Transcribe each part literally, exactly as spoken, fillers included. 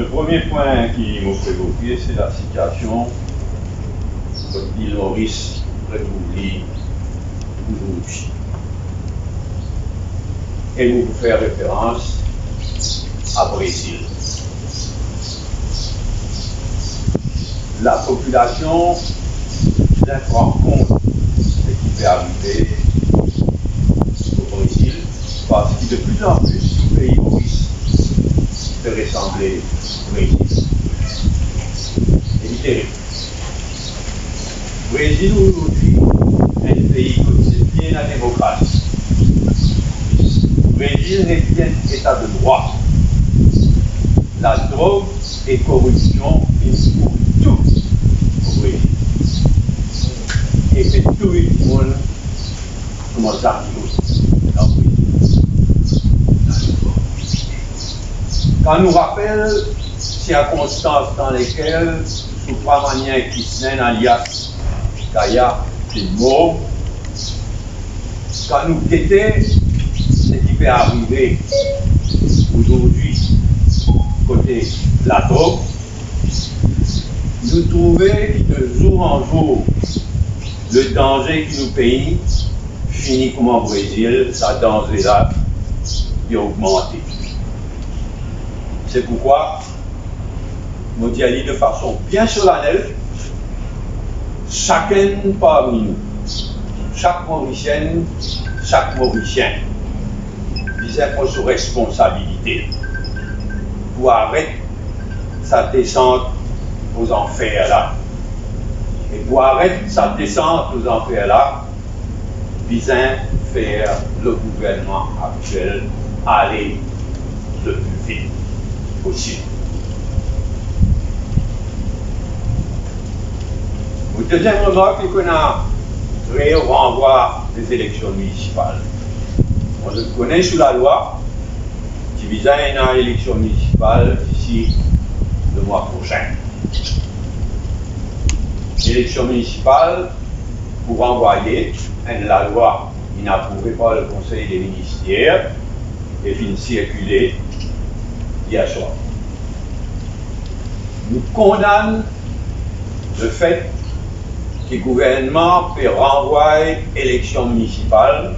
Premie pwin ki mo pou evoke, se lasitiasion kot Lil Moris retrouv li azordi. E mo pou fer referans a Brezil. Lapopilasion bizin pran kont seki pe arive o Brezil, parski de pli an pli tou pei Moris pe resanble Brezil. E li terib. Brezil azordi enn pei kot se pli ena demokrasi. Brezil nepli enn eta de drwa. Ladrog e koripsion finn kouv tou o Brezil. E fer touy dimoun kouma zanimo dan Brezil. Kan nou rapel sirkonstans dan lekel Subrahmanyam Krishnan alias Gaya finn mor, kan nou gete seki pe arive azordi kote ladrog, nou trouve ki de zour an zour, ledanze ki nou pei fini kouma Brezil, sa danze la pe ogmante. Se poukwa mo dir li de fason bien solanel, sakenn parmi nou, sak Morisienn, sak Morisien, bizin pran so responsabilite pou aret sa desant o zanfer la. E pou aret sa desant o zanfer la, bizin fer le gouvernman aktiel ale le pli vit posib. Mo deziem remark, li kone re ranvwa de zeleksion minisipal. Bon, zot kone sou lalwa, ti bizin ena eleksion minisipal disi le mwa prosin. Eleksion minisipal pou ranvwaye, enn lalwa inn aprouve par le Konsey de Minister e finn sirkile yer swar. Nou kondann lefet ki gouvernman pe ranvway eleksion minisipal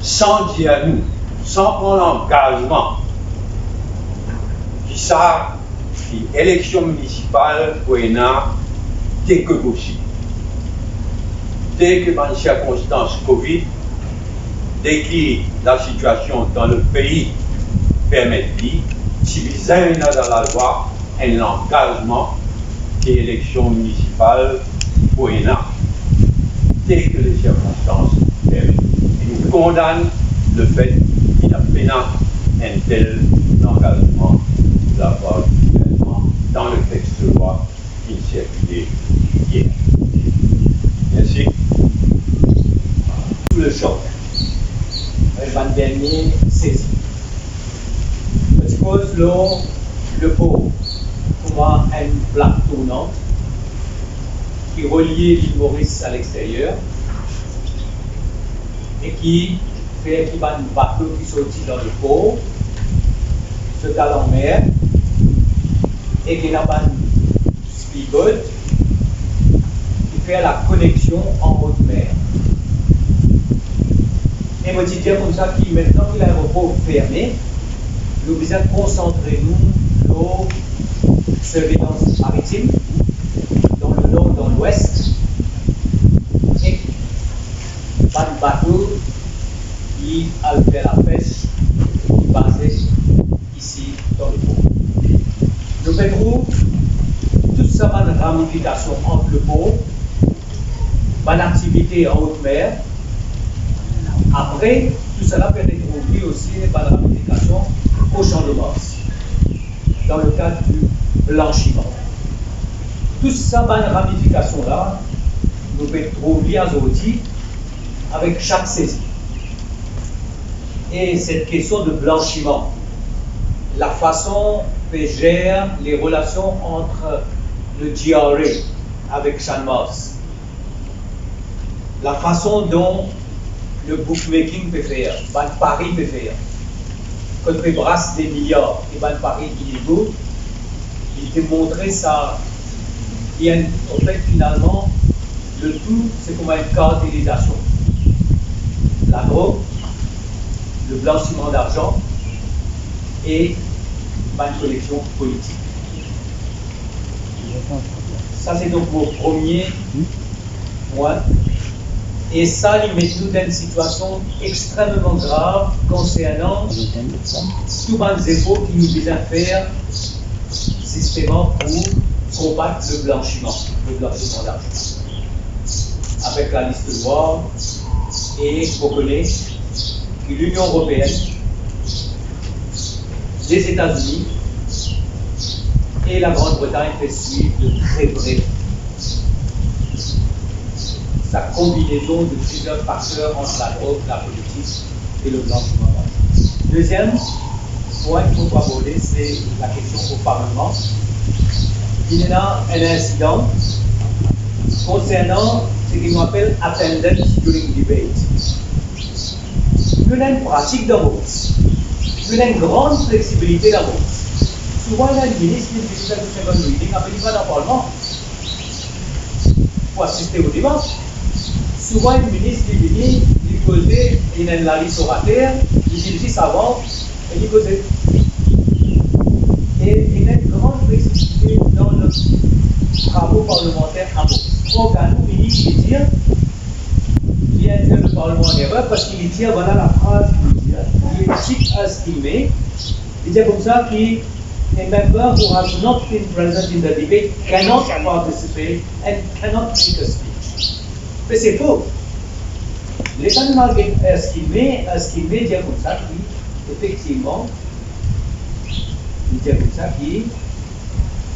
san dir nou, san pran langazman ki sa ki eleksion minisipal pou ena deki posib. Deki bann sirkonstans Covid, deki lasitiasion dan lepei permet li, ti bizin ena dan lalwa enn langazman ki eleksion minisipal pou ena, deki le sirkonstans permet. E nou kondann lefet ki ena pena enn tel langazman de lapar di gouvernman dan le text de loi ki sirkile yer. Mersi. Tou le sor, avek bann dernie sezi, nou ti koz lor lepor kouma enn plak tournan ki relie Lil Moris a lexteryer e ki fer ki bann bato ki sorti dan lepor zot al anmer, e ki ena bann speedboat ki fer lakoneksion an otmer. E mo ti dir koumsa ki, aster ki laeropor ferme, nou bizin konsantre nou lor sirveyans maritim dan lenor, dan lwes, e bann bato ki al fer lapes, ki baze isi dan lepor. Nou pe trouv tou sa bann ramifikasion ant lepor, bann aktivite an otmer. Apre, tousala pe retrouv li osi bann ramifikasion o Champ de Mars, dan lekad di blansiman. Tou sa bann ramifikasion la, nou pe trouv li azordi avek sak sezi. E set kestion de blansiman, lafason pe zer le relasion ant le G R A avek Champ de Mars, lafason dont le bookmaking pe fer, bann pari pe fer, Kot pe bras de miliar e bann pari ilegal, li pe montre sa, li enn, anfet, finalman, le tou, se kouma enn kartelizasion. Ladrog, le blansiman darzan e bann koneksion politik. Sa, se donk mo premie pwin. E sa, li met nou dan enn sitiasion extrememan grav konsernan tou bann zefor ki nou bizin fer, zisteman, pou konbat le blansiman, le blansiman darzan. Avek la liste noire, e mo kone ki Linion Eropeenn, Lezetazini e Lagrand Bretagn pe swiv de tre pre sa konbinezon de plizier fakter ant ladrog, lapolitik e le blansiman darzan. Deziem pwin ki mo pou aborde, se lakestion o Parleman. Inn ena enn insidan konsernan seki nou apel attendance during debate. Nou ena enn pratik dan Moris. Nou ena enn gran fleksibilite dan Moris. Souvan, ena enn minis, li vini dan second reading, apre li pa dan Parleman pou asiste o deba. Souvan, enn minis, li vini, li poze, li ena enn lalis orater, li vinn zis avan, e li poze. E, e ena enn gran fleksibilite dan nou travo parlemanter a Moris. Organou minis, li dir, li indir le Parlement en erreur parski li dir, vwala lafraz ki li dir, li sit as ki me, li dir koumsa ki, "A member who has not been present in the debate cannot participate and cannot make a speech." Me se fo. Letan nou al get as ki me, as ki me dir koumsa ki, efektivman, li dir koumsa ki,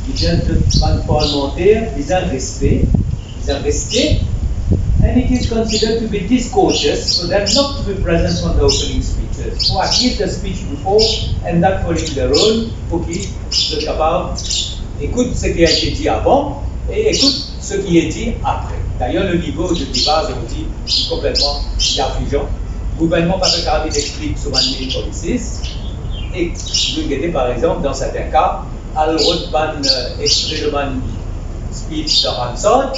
li dir bann parlemanter bizin respe, bizin respekte, and it is considered to be discourteous for them not to be present on the opening speeches, or at least the speech before and that following their own, pou ki zot kapav ekout seki a ete di avan e ekout seki ete di apre. Dayer, le nivo de deba zordi li konpletman aflizan. Gouvernman pa pe kapav vinn explik so bann main policies. E nou gete, par exanp, dan sertin ka, al rod bann, eh, extre de bann speech dan Hansard,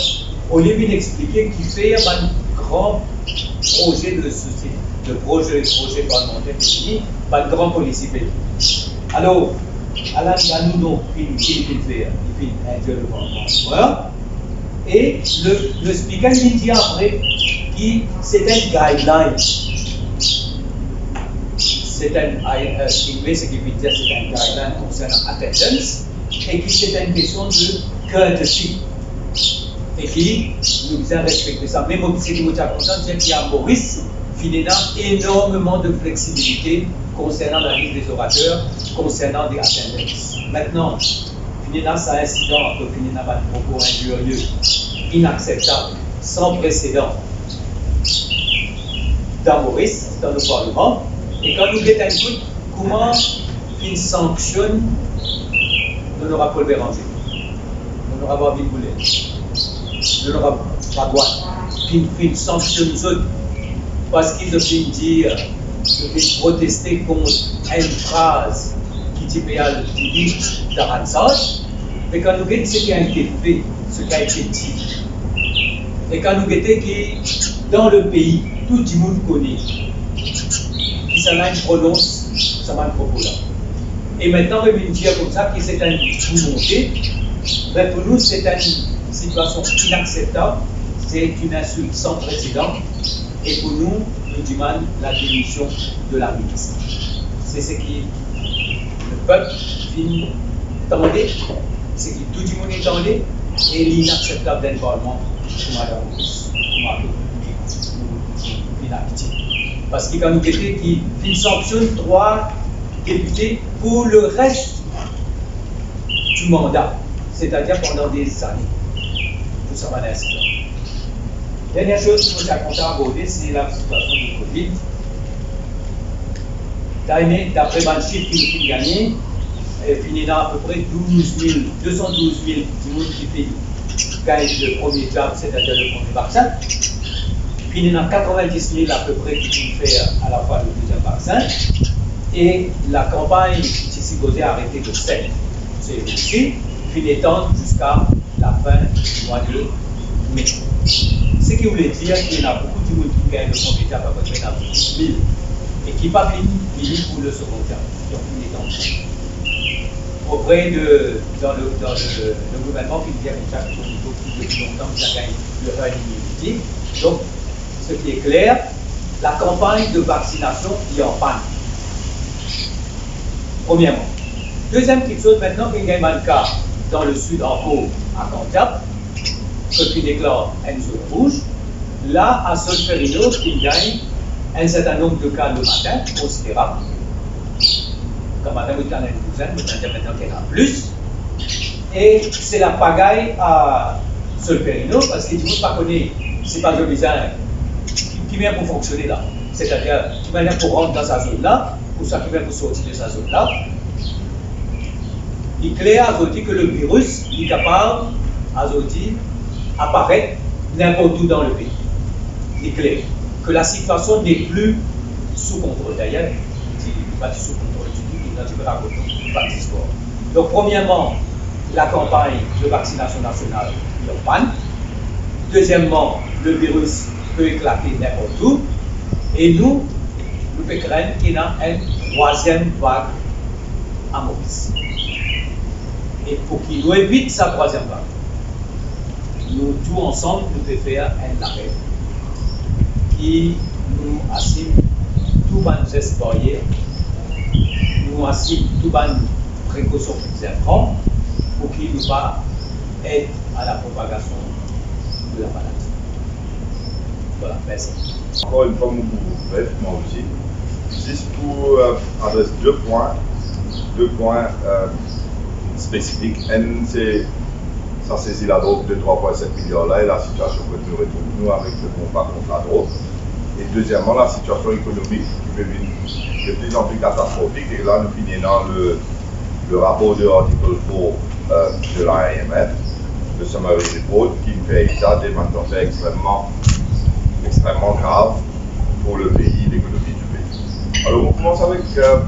olie vinn explike kifer bann gran proze de sosiete, de proze, proze parlemanter pe vini, bann gran polisi pe vini. Alor, ala, anou donk, finn, finn, finn fer, li finn indir le Parlement. Vwala. E le, le Speaker li dir apre ki se enn guideline. Se enn, eh, seki li dir, se enn guideline konsernan attendance, e ki se enn kestion de courtesy. E ki nou bizin respekte sa. Me mo, seki mo ti a kontan dir ki a Moris, finn ena enormeman de fleksibilite konsernan lalis de orater, konsernan de attendance. Aster, finn ena sa insidan, kot finn ena bann propo inzirie, inakseptab, san presedan dan Moris, dan nou parleman. E kan nou get enn kout kouma finn sanksionn Onorab Paul Bérenger, Onorab Arvil Boulel, Onorab Magouin, finn, finn sanksionn zot parski zot finn dir, zot finn proteste kont enn fraz ki ti pe al dir dan Hansard. Me kan nou get seki a ete fer, seki a ete dir, e kan nou gete ki dan le pei, tou dimoun kone ki sa la inn pronons sa bann propo la. E aster, nou vinn dir koumsa ki se enn boumonte, me pou nou, se enn sitiasion inakseptab, se enn insilt san presedan, e pou nou, nou demann lademision de la minis. Se seki lepep finn tande, seki tou dimoun inn tande, e li inakseptab dan enn parleman kouma Moris, kouma nou, nou, nou, nou finn abitye. Parski kan nou gete ki finn sanksionn trwa depite pou le res di manda, setadir pandan de zane, pou sa bann insidan. Dernie soz ki mo ti a kontan aborde, se lasitiasion de Covid. Dapre bann sif ki nou finn gagne, eh, finn ena apepre douz mil, de san douz mil dimoun ki finn gagn le premie jab, setadir le premie vaksin. Finn ena katrevin-dis mil apepre ki finn fer alafwa le deziem vaksin. E lakanpagn ki ti sipoze arete le set se osi finn etann ziska lafin mwa de me. Seki vle dir ki ena boukou dimoun ki gagn le premier tiap, apre ena mil, e ki pa vinn vini pou le second tiap. Donk, finn etann. Auprès de, dans le, dans le, le gouvernement qui vient comme ça, qui dit depuis longtemps, qui a gagné le herd immunity. Donc, ce qui est clair, la campagne de vaccination est en panne. Premièrement. Deuxième petite chose, maintenant qu'il y a un cas dans le sud encore, à Candiac, ki finn deklar enn zone rouge, la, à Solferino, ki gagn enn sertin nonb de ka le matin, konsiderab. Kan matin, mo ti ena enn douzenn, mo ti ena dir, aster ena plis. E se lapagay a Solferino, parski dimoun pa kone, se pa zot bizin ki, ki manier pou fonksione la. Setadir, ki manier pou rant dan sa zone la, ou sa ki manier pou sorti de sa zone la. Li kler azordi ki le virus, li kapav, azordi, aparet ninport ou dan le pei. Li kler ki la situasion n'est plus sous contrôle. D'ailleurs, li pa ti sou kontrol ditou, li pa ti rakont nou bann zistwar. Donk, premierman, lakanpagn de vaksinasion nasional li an pann. Deziermman, le virus pe eklate ninport ou. E nou, nou pe krenn ki ena enn trwaziem vag a Moris. E pou ki nou evit sa trwaziem vag, nou tou ansam, nou pe fer enn lapel ki nou asim tou bann zes baryer, nou asim tou bann prekosion ki bizin pran pou ki nou pa ed a la propagasion de la maladi. Voilà, mersi. Ankor enn fwa, mo pou bref, mwa osi. Zis pou, euh, adres de pwin, de pwin, euh, spesifik. Enn, se sa sezi ladrog de trwa pwin senk miliar la e la sitiasion kot nou retrouv nou avek le konba kont ladrog. E deziermman, la sitiasion ekonomik ki pe vinn de pli an pli katastrofik. E la, nou finn ena le, le rapor de Article four, euh, de la I M F, le summary report, ki fer eta de bann zafer extrememan, extrememan grav pou le pei, lekonomi di pei. Alor, nou koumans avek, euh,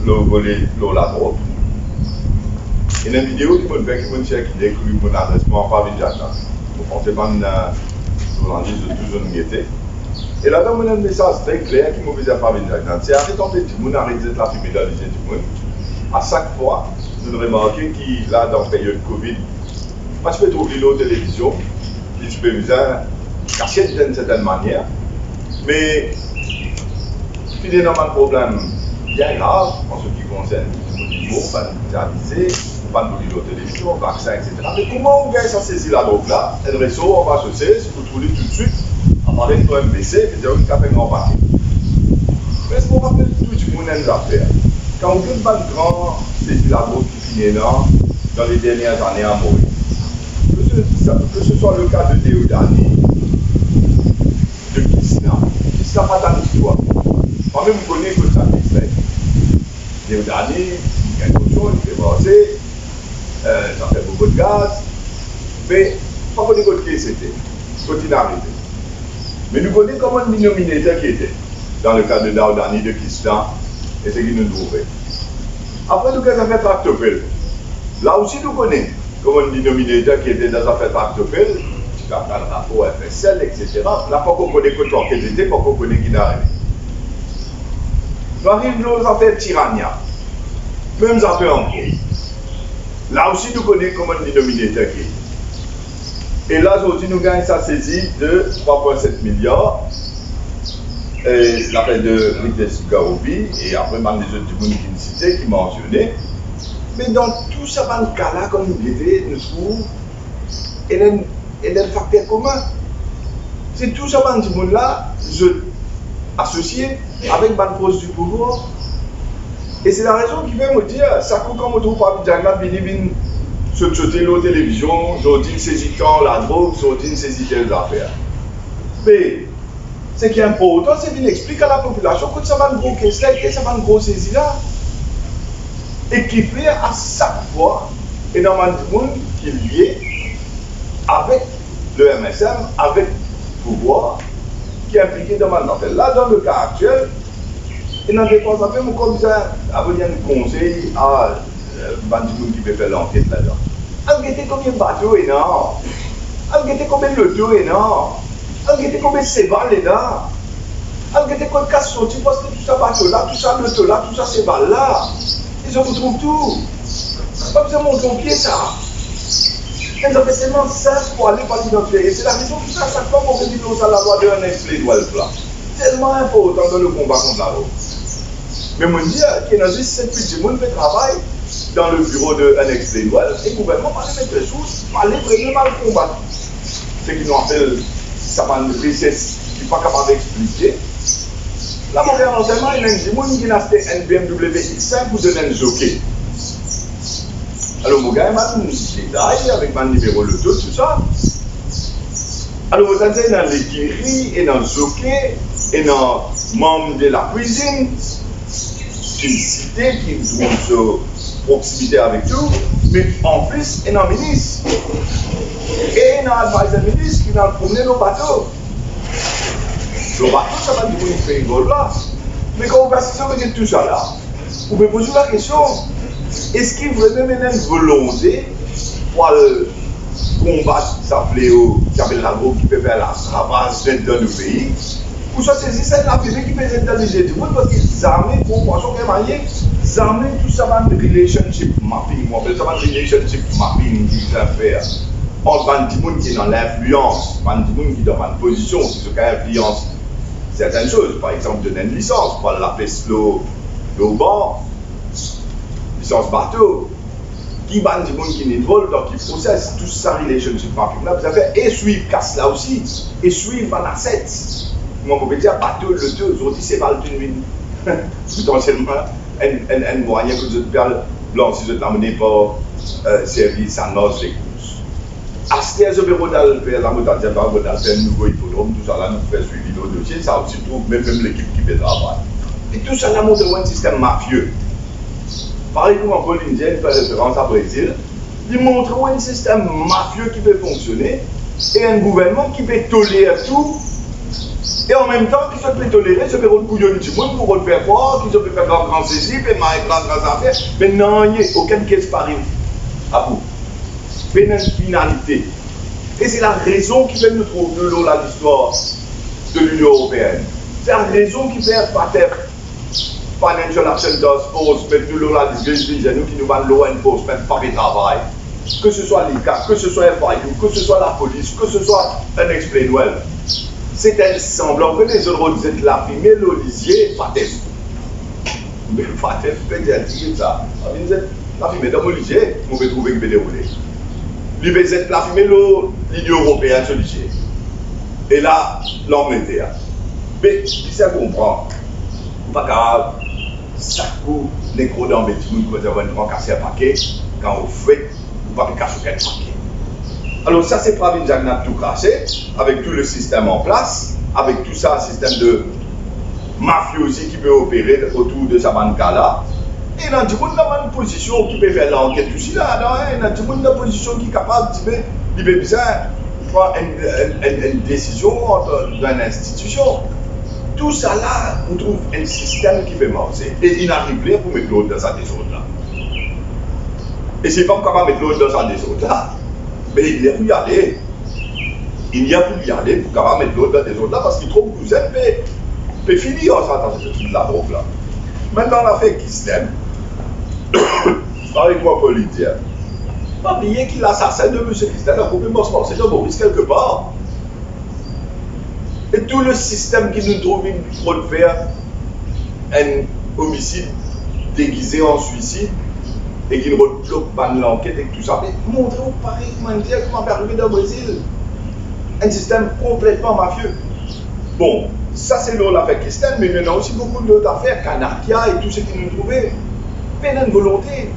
le vole lor ladrog. Ena enn video ki mo'nn fer, ki mo'nn sirkile, ki mo'nn adres mwa Pavin Jagnan. Mo panse bann, euh, zournalis, zot tou zot inn gete. E ladan, mo ena enn mesaz tre kler ki mo bizin Pavin Jagnan. Se aret anpes dimoun, aret zet lafime dan lizie dimoun. A sak fwa, nou remarke ki la, dan peryod Covid, pa ti pe trouv li lor televizion, li ti pe bizin kasiet dan enn sertenn manier. Me finn ena bann problem bien grav an sa ki konsern dimoun ki mor, bann ki ti abize, ou pa'nn trouv li lor televizion, vaksin, et cetera. Me kouma ou gagn sa sezi ladrog la, enn resor anba sose, si ou trouv li toutswit, aparet lor M B C, vedir ou kapav fer gran pake. Me mo rapel tou dimoun enn zafer. Kan ou get bann gran sezi ladrog ki finn ena dan le dernie zane a Moris, ke se, ke se swa le ka de Deodani, de Kisna. Kisna pa tann zistwar. Mwa mem, mo kone kot sa finn fer. Deodani, li gagn koson, li pe marse, euh, zafer bobo de gaz, me pa kone kot ki sete, kot inn arive. Me nou kone koman denominator ki ete dan le ka de Deodani, de Kisna, e seki nou trouve. Apre, nou gagn zafer traktopel. La osi, nou kone kouma denominator ki ete dan zafer traktopel, ti kapav al rapor F S L, et cetera. La, pankor kone kot lanket ete, pankor kone ki inn arive. Nou ariv lor zafer Tirania. Mem zafer ankor. La osi, nou kone kouma denominator ki ete. E la, zordi, nou gagn sa sezi de trwa pwin senk miliar, e lafer de Ritesh Garubi, e apre bann lezot dimoun ki'nn site, ki mansione. Me dan tou sa bann ka la, kan nou gete, nou trouv ena enn, ena enn fakter komin. Se tou sa bann dimoun la, zot asosie avek bann fors di pouvwar. E se larezon ki fer mo dir, sak kou kan mo trouv Pavin Jagnan vini, vinn sot-sote lor televizion, zordi inn sezi tan ladrog, zordi inn sezi tel zafer. Me seki inportan, se vinn explik a lapopilasion kot sa bann gro kes la ete, sa bann gro sezi la. E ki fer a sak fwa, ena bann dimoun ki lie avek le M S M, avek pouvwar, ki inplike dan bann zafer la. Dan le ka aktiel, Ena de trwa zafer, mo krwar bizin avoy enn konsey a, eh, bann dimoun ki pe fer lanket ladan. Al gete konbien bato ena. Al gete konbien loto ena. Al gete konbien seval ena. Al gete kot kas sorti pou aste tou sa bato la, tou sa loto la, tou sa seval la. E zot pou trouv tou. Pa bizin mont lor pie sa. Enn zafer telman sinp pou ale pa lidantifie. E se larezon ki fer sak fwa mo revinn lor sa lalwa de unexplained wealth la. Telman inportan dan le konba kont ladrog. Me mo dir ki ena zis set, wit dimoun pe travay dan le biro de unexplained wealth e gouvernman pa le met resous, pa le vremem al konbat seki nou apel sa bann rises ki pa kapav explike. La mo gagn lansèyman, ena enn dimoun ki inn aste enn B M W X cinq pou donn enn zoke. Alor mo gagn bann detay avek bann nimero loto, tou sa. Alor mo tann ena lekiri, ena zoke, ena manm de lakwizinn ki site, ki trouv so proksimite avek tou, me anplis ena minis. E ena advisor minis ki inn al promne lor bato. Lor bato, sa bann dimoun ki pe rigol la. Me kan ou pe asize, ou pe get tou sa la, ou pe poz ou lakestion, eski vremem ena enn volonte pou al konbat sa fleo ki apel ladrog, ki pe fer laravaz dan nou pei? Ouswa se zis enn lafime ki pe zet dan lizie dimoun, parski zame gro pwason gagn manye, zame tou sa bann relationship mapping, mo apel sa bann relationship mapping ki bizin fer ant bann dimoun ki ena linflians, bann dimoun ki dan bann pozision ki zot kapav inflians sertenn soz, par exanp, donn enn lisans pou al lapes lor, lor bar, lisans bato. Ki bann dimoun ki inn involve dan ki proses, tou sa relationship mapping la bizin fer, e swiv kas la osi, e swiv bann assets. Kouma mo pe dir, bato, loto, zordi seval, tou vinn. Potansielman enn, enn, enn mwayin pou zot pe al blansi zot lamone par, eh, servi sa larz lekours. Aster zot pe rod al fer lamotad, zot pe rod al fer nouvo ipodrom, tou sa la, nou fer swivi lor dosie, sa osi trouv mem, mem lekip ki pe travay. E tou sa la montre ou enn sistem mafie. Parey kouma Paul inn dir, inn fer referans a Brezil, li montre ou enn sistem mafie ki pe fonksione, e enn gouvernman ki pe toler tou, e anmemtan ki zot pe tolere, zot pe rod kouyonn dimoun pou rod fer krwar ki zot pe fer gran, gran sezi, pe may gran, gran zafer, me nanye, okenn kes pa ariv abou. Pena enn finalite. E se larezon ki fer nou trouv nou lor lalistwar de Linion Eropeenn. Se larezon ki fer FATF, Financial Action Task Force, met nou lor lalis gri, dir nou ki nou bann law enforcement pa pe travay. Ke se swa l'ICAC, ke se swa FIU, ke se swa lapolis, ke se swa Unexplained Wealth. Se enn sanblan, ou kone, zot rod zet lafime lor lizie FATF. Me FATF pe dir, dir sa, pa vinn zet lafime dan mo lizie, mo pe trouve ki pe deroule. Li pe zet lafime lor Linion Eropeenn so lizie. E la, Langleter. Me, bizin konpran, ou pa kapav sak kou nek rod anbe dimoun kouma dir enn gran kaser pake, kan anfet, ou pa pe kas okenn pake. Alor sa se pa vinn zagna tou krase, avek tou le sistem an plas, avek tou sa sistem de mafiozi ki pe opere otour de sa bann ka la. E ena dimoun dan bann pozision ki pe fer lanket osi la, non, ena dimoun dan pozision ki kapav dir, be, li pe bizin pran enn, enn, enn, enn desizion dan enn institision. Tou sa la, nou trouv enn sistem ki pe marse. E li ena ariv ler pou met lord dan sa dezord la. E si li pa kapav met lord dan sa dezord la, be li ena pou li ale. Li ena pou li ale pou kapav met lord dan dezord la, parski tro bouzen pe, pe fini ar sa, sa, sa, sa ladrog la. Aster, lafer Ghislain, parey kouma Paul inn dir, pa bliye ki lasasin de misie Ghislain la konpletman sorti dan Moris kelkepar. E tou le sistem ki nou trouv inn fer enn omisid degize an swisid e ki rod blok bann lanket ek tou sa, pe montre ou parey kouma dir, kouma pe arive dan Brezil. Enn sistem konpletman mafie. Bon, sa se lor lafer Ghislain, me ena osi boukou lot zafer, Kanakia e tou seki nou trouve. Pena enn volonte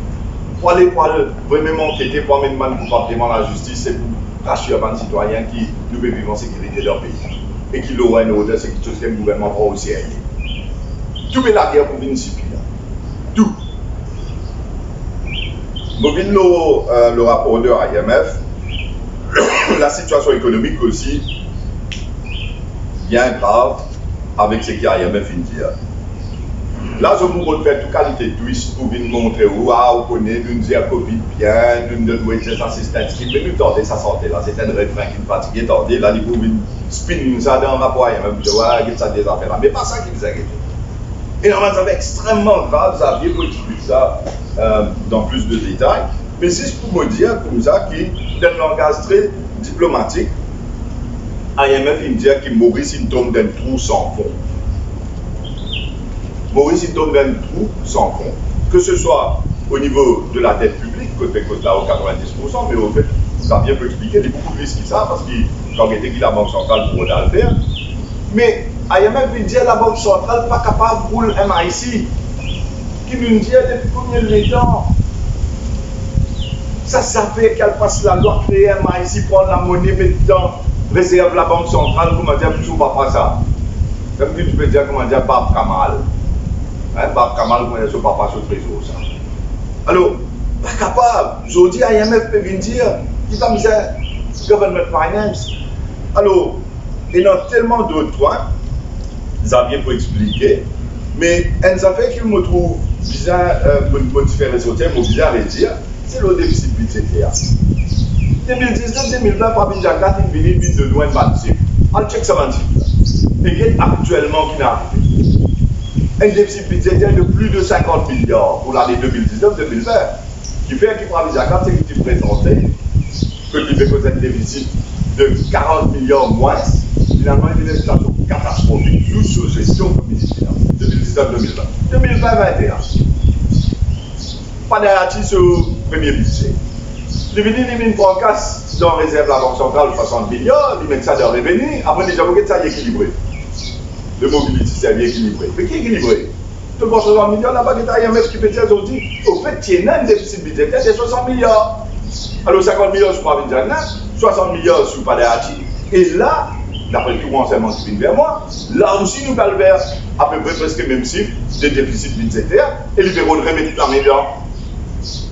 pou ale, pou al vremem ankete, pou amenn bann koupab devan lazistis, se pou rasir bann sitwayin ki nou pe viv an sekirite dan pei e ki law and order se kiksoz ki enn gouvernman pran o serye. Tou be lager pou vinn sifi la. Tou. Mo vinn lor, eh, le rapor de I M F. Lasitiasion ekonomik osi bien grav avek seki I M F inn dir. La, zot pou fer tou kalite twist pou vinn montre ou, ah, ou kone, nou dir covid bien, nou donn wages assistance, ki pe nou tande sa sante la, se enn refren ki fatige tande la, li pou vinn spin sa dan rapor IMF, dir, ah, get sa de zafer la. Me pa sa ki bizin gete. E normalman, sa extreman grav, Xavier pou explik sa, euh, dan plis de detay. Me zis pou mo dir koumsa ki, dan langaz tre diplomatik, IMF inn dir ki Moris inn tom dan enn trou san fon. Moris inn tom dan enn trou san fon. Ke se swa o nivo de la det piblik, kot pe koz la o katrevin-dis poursan, me anfet, Xavier pe explike, li boukou plis ki sa, parski kan gete ki Labank Santral pou rod al fer. Me IMF inn dir Labank Santral pa kapav roul MIC. Ki vinn dir depi konbien letan sa zafer ki al pas lalwa, kree MIC, pran lamone, met dan rezerv Labank Santral, koumadir, pou so papa sa. Mem ki nou pe dir, koumadir, Bab Kamal. Hein, Bab Kamal, koumadir, so papa so trezor sa. Alor, pa kapav. Zordi, IMF pe vinn dir, li pa bizin government finance. Alor, ena telman dot pwin, Xavier pou explike, me enn zafer ki mo trouv bizin, euh, mo, mo ti fer resortir, mo bizin redir, se lor defisit bidzeter. De mil diznef, de mil vin, Pravind Jagannath inn vini, inn vinn donn nou enn bann sif. Al chek sa bann sif la. E get aktielman ki inn arive. Enn defisit bidzeter de plis de sinkant miliar pou lane de mil diznef, de mil vin. Kifer ki Pravind Jagannath, seki ti prezante, kot li pe koz enn defisit de karant miliar mwins, finalman, li vinn enn sitiasion katastrofik sou so zestion kom minis finans, de mil diznef, de mil vin, de mil vin, vin-e-enn. Padayati so premie bidze. Li vini, li vinn pran kas dan rezerv Labank Santral, swasant miliar, li met sa dan reveni, apre li dir, ok, sa li ekilibre. Le mo ki li ti servi, ekilibre. Me ki ekilibre? To pran swasant miliar, laba get IMF ki pe dir zordi, anfet, ti ena enn defisit bidzeter de swasant miliar. Alor, sinkant miliar sou Pravind Jagannath, swasant miliar sou Padayati. E la, dapre tou ransegnman ki vinn ver mwa, la osi nou pe al ver apepre preske mem sif de defisit bidzeter, e li pe rod remet lame dan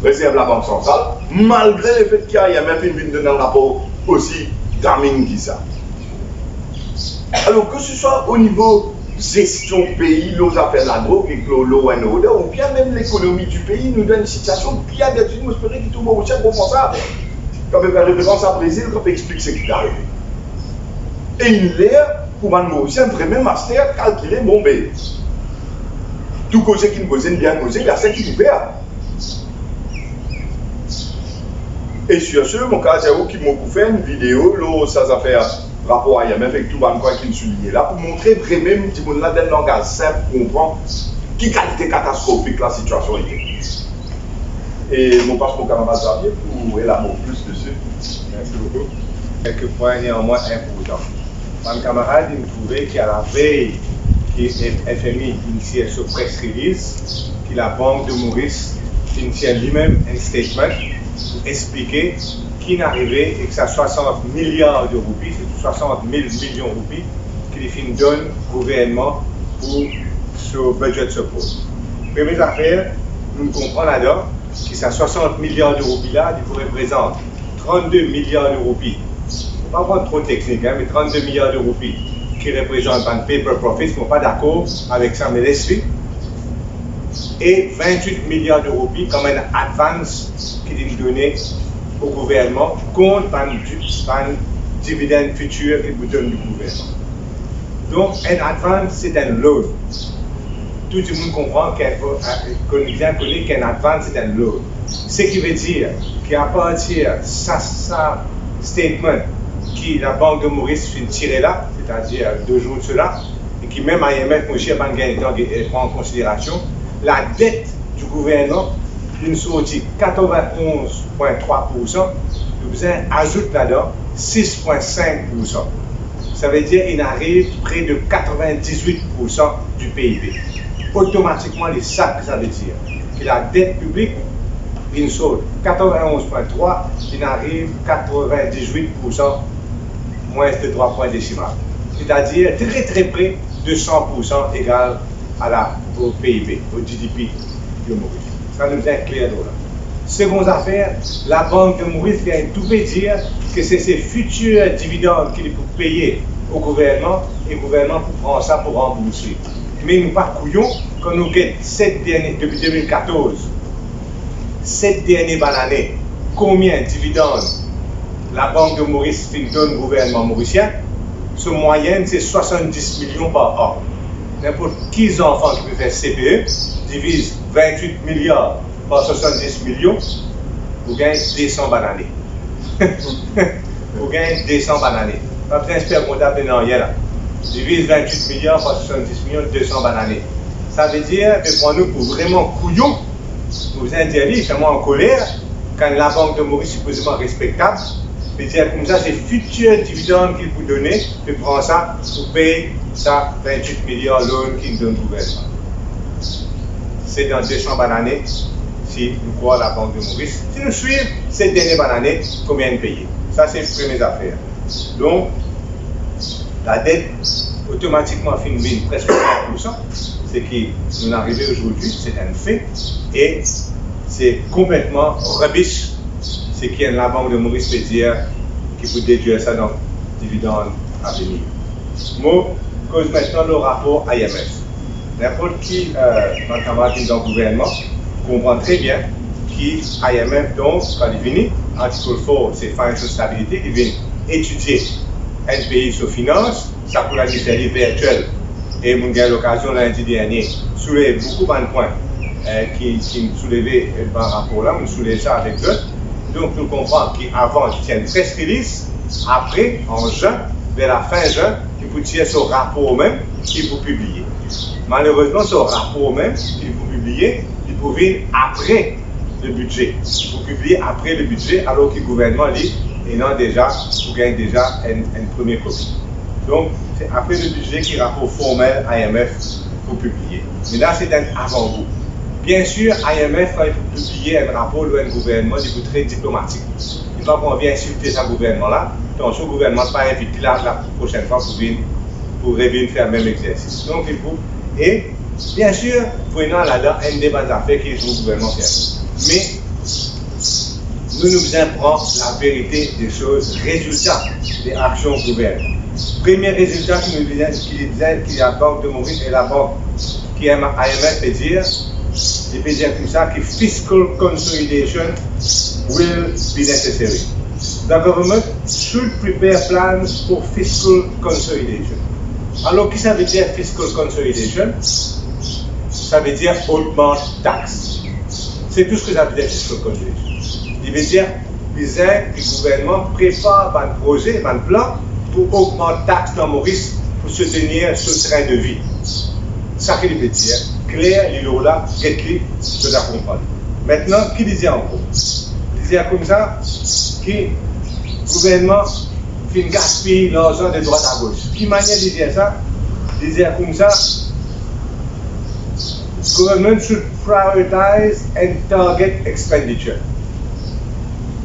rezerv Labank Santral, malgre lefet ki IMF inn vinn donn enn rapor osi damning ki sa. Alor, ke se swa o nivo zestion pei, lor zafer ladrog ek lor law and order, oubien mem lekonomi di pei, nou dan enn sitiasion bien difisil. Mo espere ki tou Morisien konpran sa. Kan pe fer referans a Brezil, kan pe explik seki pe arive. E inn ler pou bann Morisien vremem aster kalkile, bon, be, tou koze ki'nn koze, inn bien koze, be, aster ki pou fer? E sir se, mo kapav dir ou ki mo pou fer enn video lor sa zafer rapor IMF ek tou bann pwin ki'nn souligne la, pou montre vremem dimoun la dan enn langaz sinp, konpran ki kalite katastrofik lasitiasion ete. E mo pas mo kamarad Xavier pou elabor plis desi. Mersi boukou. Kelke pwin neanmwin inportan. Bann kamarad inn trouve ki alavey ki F-, FMI inn tir so press release, ki Labank de Moris inn tir limem enn statement pou explike ki inn arive ek sa swasant miliar de roupi, se swasant mil milion roupi ki li finn donn gouvernman pou so budget support. Premie zafer, nou konpran ladan ki sa swasant miliar de roupi la, li pou reprezant trannde miliar de roupi. Mo pa pou tro teknik, hein, me trannde miliar de roupi ki reprezant bann paper profits, mo pa dakor avek sa, me les li. E vintwit miliar de roupi kom enn advance ki li done o gouvernman kont bann di-, bann dividend fitir ki pou donn di gouvernman. Donk, enn advance, se enn loan. Tou dimoun konpran ki, ki, ki bizin kone ki enn advance, se enn loan. Seki vedir ki apartir sa, sa statement ki Labank de Moris finn tire la, setadir de zour de sela, e ki mem IMF, mo sir, pa'nn gagn letan de, eh, pran an konsiderasion, ladet di gouvernman inn sorti katrevin-onz pwin trwa poursan, nou bizin azout ladan sis pwin sink poursan. Savedir inn ariv pre de katrevin-diz-wit poursan di PIB. Otomatikman, li sa ki savedir ki ladet piblik inn sort katrevin-onz pwin trwa, inn ariv katrevin-diz-wit poursan, mwins de trwa pwin desimal. Setadir tre, tre pre de san poursan egal a la, o PIB, o GDP de Moris. Sa nou bizin kler lor la. Segon zafer, Labank de Moris gagn tou pe dir ki se, se fitir dividann ki li pou peye o gouvernman, e gouvernman pou pran sa pou ranbours li. Me nou pa kouyon, kan nou get set dernie, depi de mil katorz, set dernie bann ane, konbien dividann Labank de Moris finn donn gouvernman morisien, so mwayenn se swasanndis milion par an. Ninport ki zanfan ki pe fer C P E, diviz vintwit miliar par swasanndis milion, ou gagn de san bann ane. Ou gagn de san bann ane. Pa bizin expert kontab ni nanye la. Diviz vintwit miliar par swasanndis milion, de san bann ane. Savedir, pe pran nou pou vreman kouyon, nou bizin dir li, fer mwa ankoler, kan Labank de Moris sipozeman respektab, pe dir koumsa se fitir dividann ki pou done, pe pran sa pou pey sa vintwit miliar loan ki donn gouvernman. Se dan de san bann ane, si nou krwar Labank de Moris, si nou swiv set dernie bann ane, konbien inn peye. Sa se premie zafer. Donk, ladet otomatikman finn vinn preske trant pour san, seki nou arive azordi, se enn fe, e se konpletman rubbish, seki enn Labank de Moris pe dir ki pou dedwir sa dan dividann avenir. Mo koz aster lor rapor I M F. Ninport ki, eh, bann kamarad ki dan gouvernman konpran tre bien ki I M F, donk, kan li vini, Article four, se financial stability, li vinn etidie enn pei so finans, sa pou la li fer li virtuel. E mo gagn lokazyon lindi dernie soulev boukou bann pwin, eh, ki, ki souleve, eh, dan rapor la, mo soulev sa avek zot. Donk, nou konpran ki avan, ti enn press release, apre, an zin, ver lafin zin, ki pou tir so rapor mem, ki pou pibliye. Malerezman, so rapor mem, ki pou pibliye, li pou vinn apre le bidze. Li pou pibliye apre le bidze, alor ki gouvernman, li, ena deza, pou gagn deza enn, enn premie kopi. Donk, se apre le bidze ki rapor formel I M F pou pibliye. Me la, se enn avangou. Biensir, I M F, kan li pou pibliye enn rapor lor enn gouvernman, li pou tre diplomatik. Li pa pou anvi insilte sa gouvernman la, atansion gouvernman pa invit li la, la prosenn fwa pou vinn, pou revinn fer mem exersis. Donk, li pou, e, biensir, pou ena ladan enn de bann zafer ki trouv gouvernman fer. Me, nou, nou bizin pran laverite de soz, rezilta de aksion gouvernman. Premie rezilta ki nou bizin, ki li bizin, ki Labank de Moris e labank ki M-, I M F pe dir, li pe dir koumsa ki fiscal consolidation will be necessary. The government should prepare plans for fiscal consolidation. Alor, ki savedir fiscal consolidation? Savedir ogmant tax. Se tou seki savedir fiscal consolidation. Li vedir bizin ki gouvernman prepar bann proze, bann plan pou ogmant tax dan Moris pou soutenir so train de vie. Sa ki li pe dir, kler, li lor la, get li, zot a konpran. Aster, ki li dir ankor? Li dir koumsa ki gouvernman finn gaspiy larzan de drwat a gos. Ki manier li dir sa? Li dir koumsa, government should prioritize and target expenditure.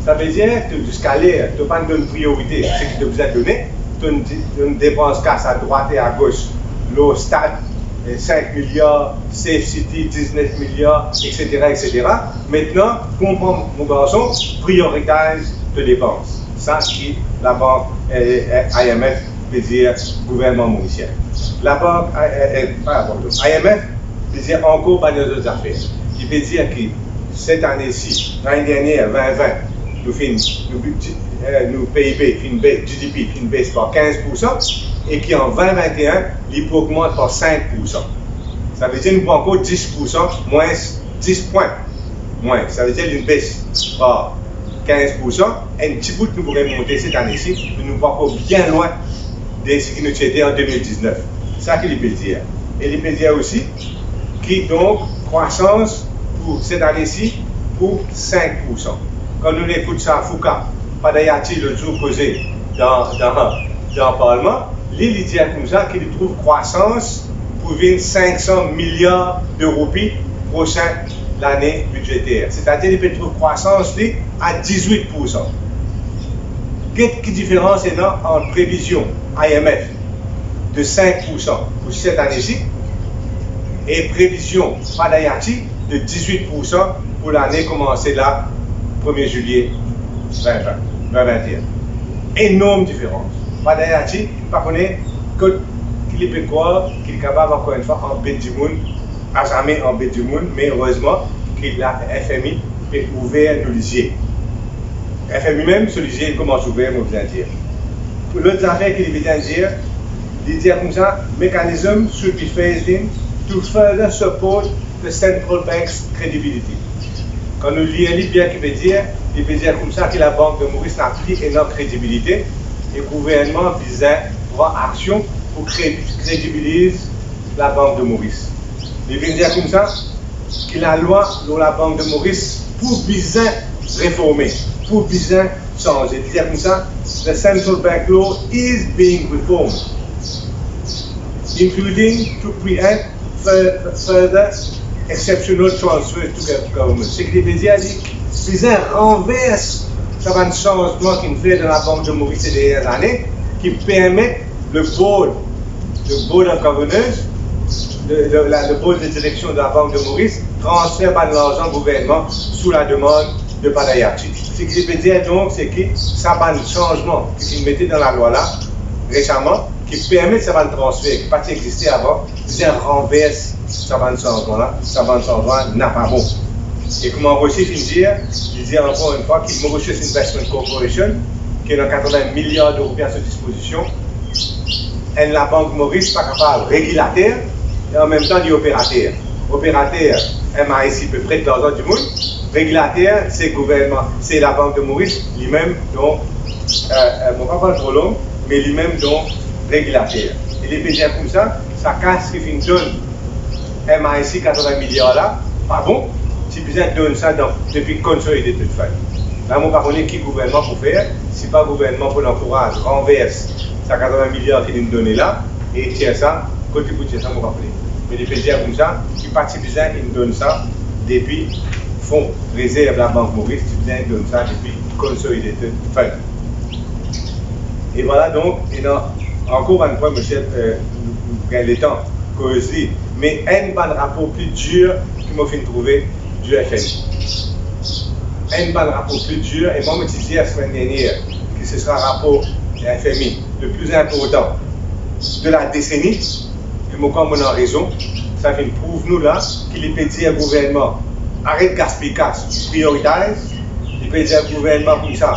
Savedir, to ziska ler, to pa'nn donn priorite seki to bizin done, to, to depans kas a drwat e a gos, lor stad, eh, sink miliar, Safe City, diznef miliar, et cetera, et cetera. Aster, konpran, mo garson, prioritize to depans. Sa ki labank, eh, eh, I M F pe dir gouvernman morisien. Labank, eh, eh, eh, pa labank, I M F pe dir ankor bann lezot zafer. Li pe dir ki set ane si, lane dernie, vin vin, nou finn, nou bidze, eh, nou P I B finn bes, G D P finn bes par kinz pour san, e ki an vin vin e enn, li pou ogmant par sink pour san. Savedir nou pou ankor dis pour san mwins, dis pwin mwins. Savedir li bes par kinz pour san, enn ti bout nou pou remonte set ane si, me nou pou ankor bien lwin de seki nou ti ete an de mil diznef. Sa ki li pe dir. E li pe dir osi ki donk krwasans pou set ane si pou sink pour san. Kan nou ekout sa Fouka, Padayati lot zour koze dan, dan, dan parlman, li, li dir koumsa ki li trouv krwasans pou vinn sink san miliar de roupi prosin lane bidzeter. Setadir li pe trouv krwasans li a dizwit pour san. Get ki diferans ena ant previzion I M F de sink pour san pou set ane si e previzion Padayati de dizwit pour san pou lane koumanse la, premie zilie vin vin, vin vin e enn. Enorm diferans. Padayati, pa kone kot Li pe krwar ki li kapav ankor enn fwa anbet dimoun, azame anbet dimoun, me erezman ki la F M I pe ouver nou lizie. F M I mem, so lizie inn koumans ouver, mo bizin dir. Pou lot zafer ki li bizin dir, li dir koumsa, mechanism should be phased in to further support the central bank's credibility. Kan nou lir li bien, ki pe dir, li pe dir koumsa ki Labank de Moris napa ena kredibilite e gouvernman bizin pran aksion pou kre-, kredibiliz Labank de Moris. Li vinn dir koumsa ki lalwa lor Labank de Moris pou bizin reforme, pou bizin sanze. Li dir koumsa, the central bank law is being reformed, including to preempt fur-, further exceptional transfers to gov-, government. Seki li pe dir, li bizin ranvers sa bann sanzman ki finn fer dan Labank de Moris se dernie lane, ki permet le board, le board of governors, le, le, la, le board de direksion de Labank de Moris, transfer bann larzan gouvernman sou lademann de Panayiotis. Seki li pe dir donk, se ki sa bann sanzman ki finn mete dan lalwa la resaman, ki permet sa bann transfer ki pa ti existe avan, bizin ranvers sa bann sanzman la, sa bann sanzman la napa bon. E kouma Rosi finn dir, li dir ankor enn fwa ki Mauritius Investment Corporation, ki ena katrevin miliar de roupi a so dispozision, enn Labank Moris pa kapav regilater e anmemtan li operater. Operater, M I C pe pret larzan dimoun, regilater, se gouvernman, se Labank de Moris, limem, donk, eh, eh, mo pa pran tro long, me limem, donk, regilater. E li pe dir koumsa, sa kas ki finn donn M I C katrevin miliar la, pa bon, ti bizin donn sa dan, depi Consolidated Fund. La, mo pa kone ki gouvernman pou fer, si pa gouvernman pou ankouraz ranvers sa katrevin miliar ki linn done la, e tir sa, kot li pou tir sa, mo pa kone. Me li pe dir koumsa, ki pa ti bizin inn donn sa depi fon rezerv Labank Moris, ti bizin inn donn sa depi Consolidated Fund. E vwala, donk, ena ankor bann pwin, mo ti, eh, nou, nou gagn letan koz li, me enn bann rapor pli dir ki mo finn trouve di F M I. Enn bann rapor pli dir, e mwa mo ti dir semenn dernie ki se sera rapor F M I le pli inportan de la deseni, e mo krwar mo ena rezon. Sa finn prouv nou la ki li pe dir gouvernman, aret gaspiy kas, prioritize. Li pe dir gouvernman koumsa,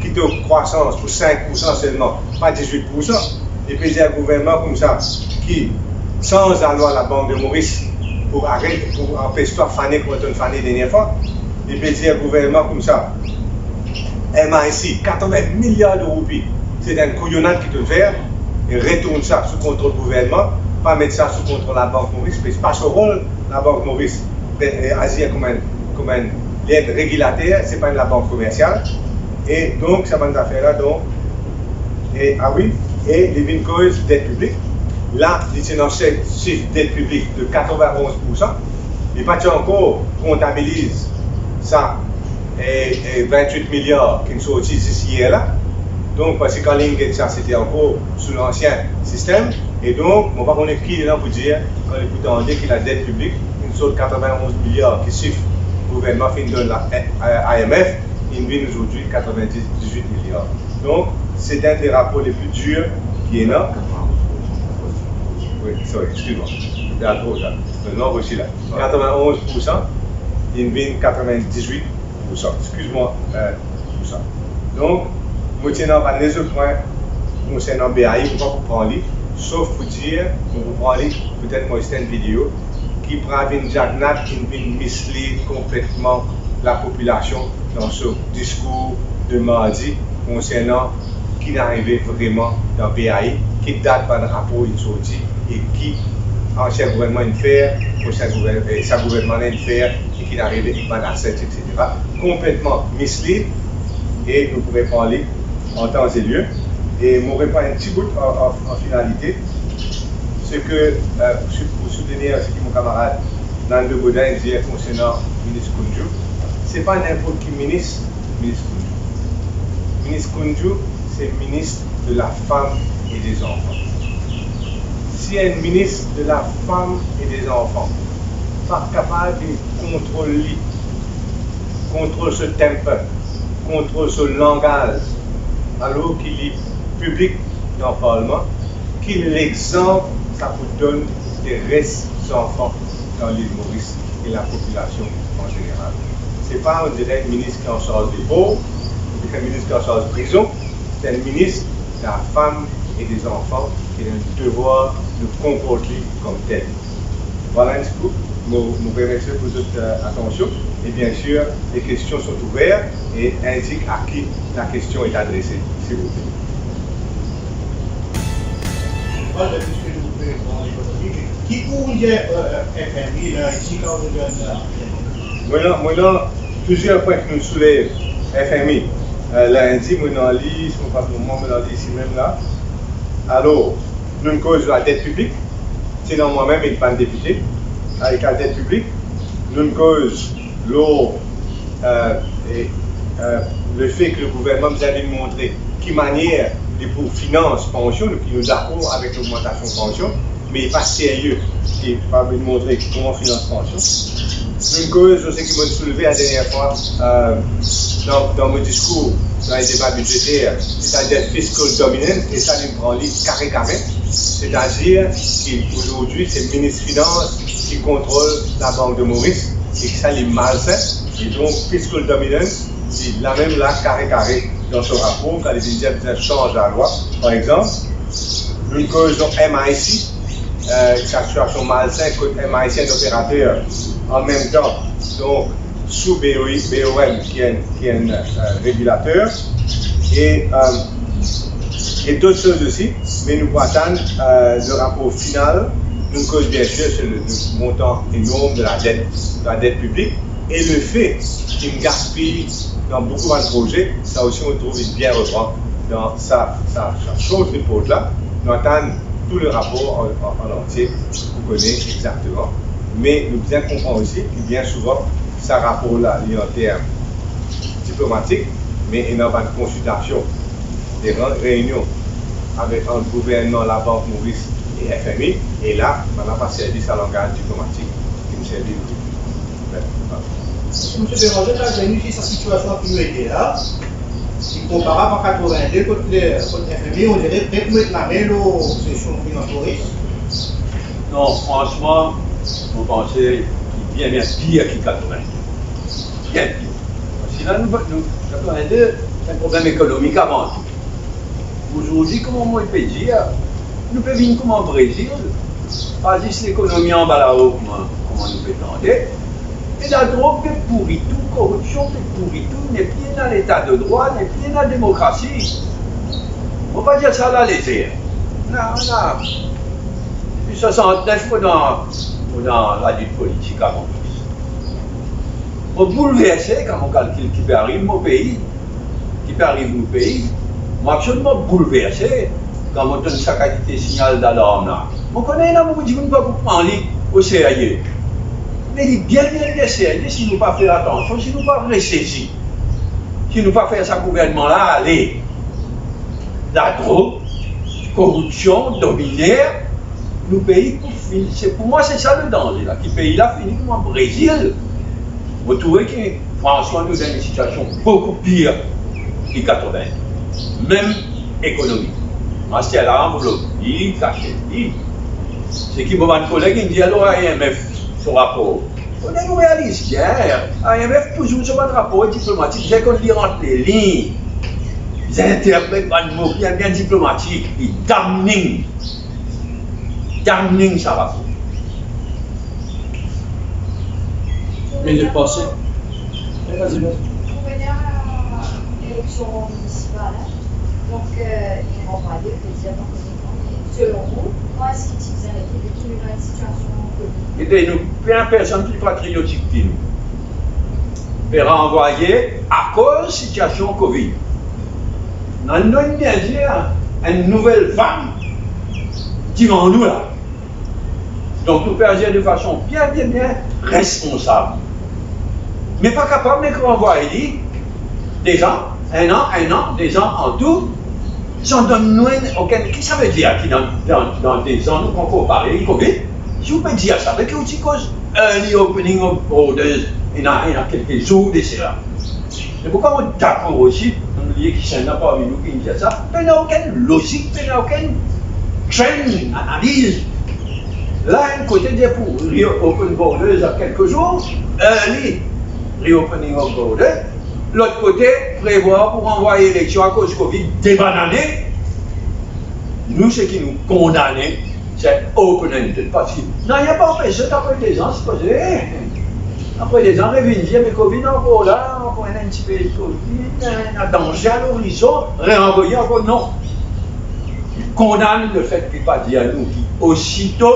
kit to krwasans pou sink poursan selman, pa dizwit poursan. Li pe dir gouvernman koumsa ki sanz lalwa Labank de Moris pou aret, pou anpes twa fane kouma to'nn fane dernie fwa. Li pe dir gouvernman koumsa, M I C, katrevin miliar de roupi, se enn kouyonad ki to'nn fer, e retourn sa sou kontrol gouvernman, pa met sa sou kontrol Labank Moris, parski pa so rol Labank Moris, eh, azir kouma enn, kouma enn, li enn regilater, se pa enn labank komersial. E donk, sa bann zafer la, donk, e, ah wi, e li vinn koz det piblik. La, li ti ena sif, sif det piblik de katrevin-onz poursan. Li pa ti ankor kontabiliz sa, e, e, vintwit miliar ki'nn sorti zis yer la. Donk, parski kan li'nn get sa, se ti ankor sou lansien sistem. E donk, mo pa kone ki li ena pou dir kan li pou tande ki ladet piblik inn sort katrevin-onz miliar ki sif gouvernman finn donn la, eh, I M F, inn vinn azordi katrevin-dizwit miliar. Donk, se enn de rapor le pli dir ki ena. Wi, sorry, exkiz mwa. Dakor, sa. Non, voici la. Katrevin-onz poursan, inn vinn katrevin-dizwit poursan. Exkiz mwa, eh, pou sa. Donk, mo ti ena bann lezot pwin konsernan B A I, mo pa pou pran li, sof pou dir, mo pou pran li, petet mo extenn video, ki Pravin Jagannath inn vinn mislead konpletman lapopilasion dan so diskour de mardi konsernan ki'nn arive vreman dan B A I, ki dat bann rapor inn sorti e ki ansien gouvernman inn fer, prosien gouvern-, e sa gouvernman la inn fer, e ki'nn arive ek bann asset, et cetera. Konpletman mislead, e nou pou repran li an tan e lir. E mo repran enn ti bout an, an, an finalite, se ke, eh, pou sou-, pou soutenir seki mo kamarad Nando Bodin dir konsernan minis Koundjou, se pa ninport ki minis, minis Koundjou. Minis Koundjou, se minis de la fam e de zanfan. Si enn minis de la fam e de zanfan pa kapav vinn kontrol li, kontrol so temper, kontrol so langaz, alor ki li piblik dan parlman, Ki lexanp sa pou donn de res zanfan dan lil Moris e lapopilasion an zeneral? Se pa, on dirait, enn minis ki ansarz de pov, oubien enn minis ki ansarz prizon, se enn minis de lafam e de zanfan ki ena devwar de konport li kom tel. Vwala enn ti kou, mo, mo remersie pou zot, euh, atansion. E bien sir, les questions sont ouvertes e indik a ki la kestion est adressée, silvouple. Voilà, puisque nous voulons parler économique, qui pour dire, euh, F M I, là, ici, quand on donne, euh, Mwa, mwa, plizier pwin ki nou soulev, F M I, euh, lindi, mo ena li, si mo pa tronp mwa, mo ena li isi mem la. Alor, nou koz ladet piblik, se dan mwa mem ek bann depite, avek ladet piblik, nou koz lor, euh, e, euh, lefe ki le gouvernman bizin vinn montre ki manier li pou finans pansion, nou, ki nou dakor avek logmantasion pansion, me li pa serye, li pa vinn montre kouma finans pansion. Nou koz lor seki mo soulve ladernier fwa, euh, dan, dan mo diskour, dan le deba bidzeter, setadir fiscal dominance, e sa nou pran li kare kare, setadir ki azordi se minis finans ki kontrol Labank de Moris, e ki sa li malsin, e donk fiscal dominance, li lamem la kare kare dan so rapor, kan li vinn dir bizin sanz lalwa. Par exanp, nou koz lor M I C, euh, sa sitiasion malsin kot M I C enn operater, an mem tan, donk, sou B O I, B O M, ki enn, ki enn, euh, regilater, e, euh, e dot soz osi, me nou pou atann, euh, le rapor final. Nou koz, bien sir, se le, le montan enorm de ladet, ladet piblik, e lefe ki nou gaspiy dan boukou bann proze, sa osi, mo trouv, li bien repran dan sa, sa, sa short report la. Nou atann tou le rapor an, an, an antie pou kone exakteman. Me nou bizin konpran osi ki bien souvan, sa rapor la, li an term diplomatik, me ena bann konsiltasion, de re-, reynion avek, ant gouvernman, Labank Moris e F M I, e la, bann la pa servi sa langaz diplomatik ki nou servi nou. Misie Beranger, la, nou dir ki sa sitiasion ki nou ete la, li konparab an katrovin-de kot le, kot F M I, on dirait, pe pou met lame lor sesion finans Moris. Non, fransman, mo panse li bien, bien pir ki katrovin-de. Bien pir. Parski la, nou, nou, katrovin-de, se enn problem ekonomik avan tou. Azordi, kouma mo pe dir, nou pe vinn kouma Brezil, pa zis lekonomi anba lao, kouma, kouma nou pe tande, e ladrog pe pouri tou, koripsion pe pouri tou, nepli ena leta de drwa, nepli ena demokrasi. Mo pa dir sa lalezer. Non, non. Depi swasant-nef, mo dan, mo dan lalit politik avan tou. Mo boulverse kan mo kalkil ki pe ariv mo pei, ki pe ariv nou pei. Mo absoliman boulverse kan mo tann sa kalite signal dalarm la. Mo kone ena boukou dimoun pa pou pran li o serye. Me li bien, bien, bien serye si nou pa fer atansion, si nou pa resezi, si nou pa fer sa gouvernman la ale. Ladrog, koripsion, dominer, nou pei pou fini. Se, pou mwa, se sa le danze la, ki pei la fini kouma Brezil. Mo trouve ki, fransman, nou dan enn sitiasion boukou pir ki katrovin, mem ekonomik. Aster la, anvlop li, kasiet li. Seki mo bann koleg inn dir lor I M F so rapor. Fode nou realiz bien, I M F touzour so bann rapor diplomatik, bizin konn lir ant leliny, bizin interpret bann mo bien, bien diplomatik, li damning, damning sa rapor. Minit pase. Wi, vas-y, vas-y. Pou vini a eleksion minisipal, hein. Donk, euh, li ranvwaye, li dir, donk, Selon ou, kouma eski ti bizin rete, ki nou dan enn sitiasion Covid? Gete, nou, pena personn ki patriotik ki nou. Pe ranvwaye akoz sitiasion Covid. Nou, nou inn dir enn nouvel vag divan nou la. Donk, nou pe azir de fason bien, bien, bien responsab. Me pa kapab nek ranvwaye li, dezan, enn an, enn an, dezan an tou, san donn nou enn, okenn, ki sa ve dir ki dan, dan, dan dezan nou pankor pare, Covid? Si ou pe dir sa, ve ki ou ti koz early opening of borders, ena, ena kelke zour de sela. Se poukwa mo dakor osi, nou bliye ki sa ena parmi nou ki dir sa, pena okenn lozik, pena okenn trend, analiz. La, enn kote dir pou reopen borders dan kelke zour, early reopening of borders. Lot kote, prevwar pou ranvway eleksion akoz Covid de bann ane. Nou, seki nou kondane, se open-ended, parski nanye pa anpes zot apre de zan, sipoze, apre de zan, revinn dir, me Covid ankor la, ankor enn, enn tipe Covid, ena danze a lorizon, reranvoye ankor, non. Li kondann lefet ki pa dir nou ki osito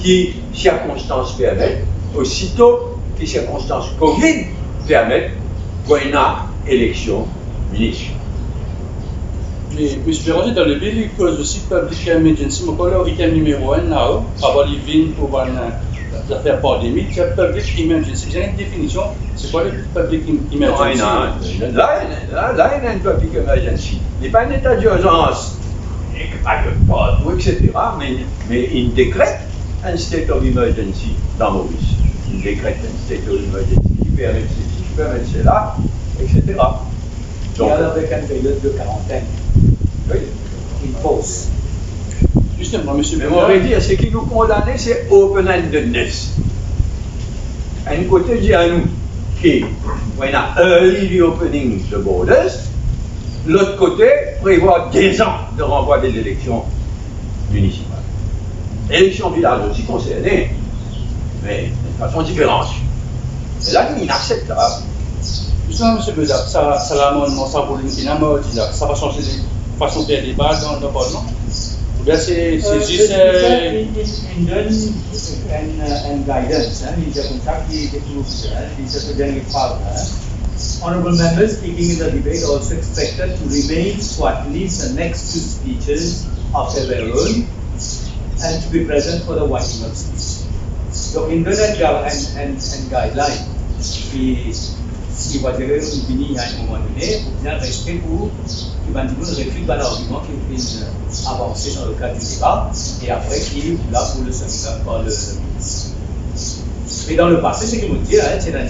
ki sirkonstans permet, osito ki sirkonstans Covid permet, pou ena eleksion minisipal. Me, Misie Beranger, dan le bil, li koz osi public emergency, mo krwar li item nimero enn lao, avan li vinn pou bann, eh, zafer pandemi, ti public emergency. Bizin enn definision, se kwa le public em-, emergency? Non, ena, la, la, la, ena enn public emergency. Li pa enn eta dirzans, e ki pa dot partou, et cetera, me, me inn dekret enn state of emergency dan Moris. Inn dekret enn state of emergency ki permet sesi, ki permet sela, et cetera. Donk, avek enn period de karantenn. Wi. In force. Zisteman, Misie Beranger. Me mo ve dir, seki nou kondane, se open-endedness. Enn kote dir anou ki pou ena early reopening the borders, lot kote, prevwar de zan de ranvwa de eleksion minisipal. Eleksion vilaz osi konserne, me de fason diferan. E la, li inakseptab. Zisteman, Misie Beranger, sa, sa lamannman, sa volim ki ena mardi la, sa pa sanze fason fer deba dan, dan Parlman? Oubien se, se zis, eh, inn, inn, inn donn enn, eh, enn guidance, hein, li dir koumsa ki, ki pou, hein, li dir sa dernie fraz la, hein. Honourable members speaking in the debate also expected to remain for at least the next two speeches after their own and to be present for the winding up speech. Donk, inn donn enn ga-, enn, enn, enn guideline ki, ki va dire, inn vini a enn moman done, pou bien reste pou ki bann dimoun refit bann largiman ki finn avanse dan le kad di deba, e apre ki la pou le seminar par le, le minis. Me dan le pase, seki mo dir, hein, ti ena enn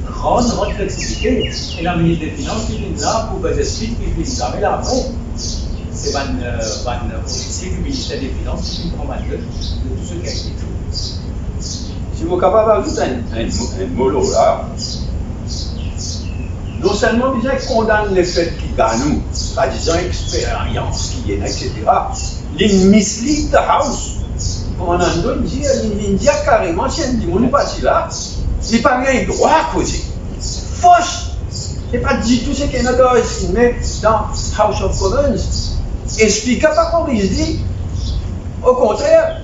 gran, gran fleksibilite. Ena minis de finans ki vinn la pou fer zis ki vinn zame la apre. Se bann, eh, bann ofisie di minister de finans ki vinn pran bann not de tou seki a ete dir. Si mo kapav azout enn, enn mo, enn mo lor la, non selman bizin kondann lefet ki Ganou, swadizan experyans ki li ena, et cetera, li mislead the House. Kouma Nando dir, li vinn dir kareman, si enn dimoun pa ti la, li pa gagn drwa koze. Fos! Se pa ditou seki ena dan, dan House of Commons. E Speaker pa koriz li. Okontrer,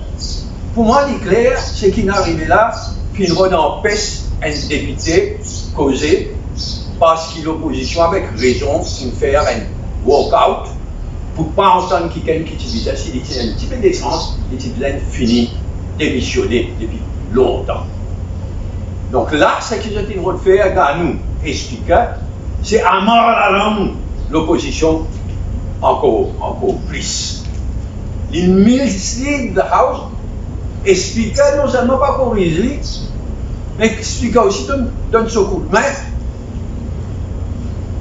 pou mwa, li kler, seki inn arive la, finn rod anpes enn depite koze, parski lopozision, avek rezon, inn fer enn walkout, pou pa antann kikenn ki ti bizin, si li ti ena enn tipe desans, li ti bizin fini demisione depi lontan. Donk la, seki zot inn rod fer, Ganou e Speaker, se amar lalang lopozision ankor, ankor plis. Li mislead the House, e Speaker non selman pa koriz li, me Speaker osi donn, donn so koudme.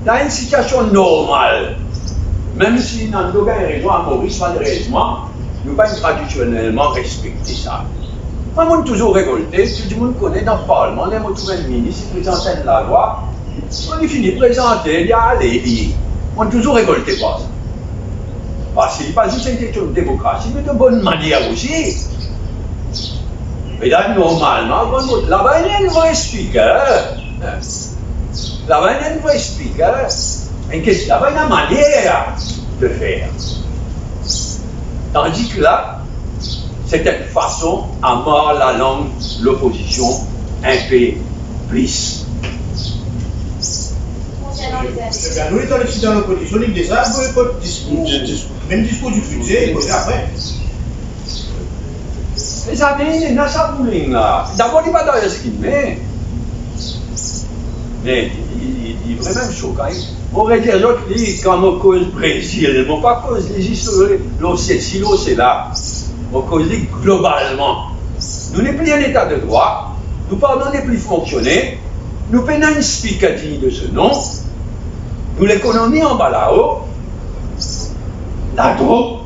Dan enn sitiasion normal, mem si Nando gagn rezon, a Moris, malerezman, nou pa tradisionelman respekte sa. Mwa, mo'nn touzour revolte, tou dimoun kone dan Parlman, ler mo trouv enn minis, li prezant enn lalwa, kan li fini prezante, li ale, li, mo'nn touzour revolte par sa. Parski li pa zis enn kestion demokrasi, me de bonn manier osi. Me la, normalman, avan vot, laba ena enn vre Speaker. Laba ena enn vre Speaker. Enn kes-, laba ena manier de fer. Tandis que là, c'est une façon à mord la langue l'opposition un peu plus. Konsiernan lezot. Sebenn nou, li dan lopozision, li deza boykot diskour, mem diskour di bidze, li koz apre. Mezami, ena sa bouling la. Dabor, li pa dan lespri, me, me li, li, li vremem sokan. Mo redir zot li, kan mo koz Brezil, mo pa koz li zis lor, lor sesi, lor sela. Mo koz li globalman. Nou nepli an leta de drwa, nou parlman nepli fonksione, nou pena enn speaker digne de ce nom, nou lekonomi anba lao, ladrog,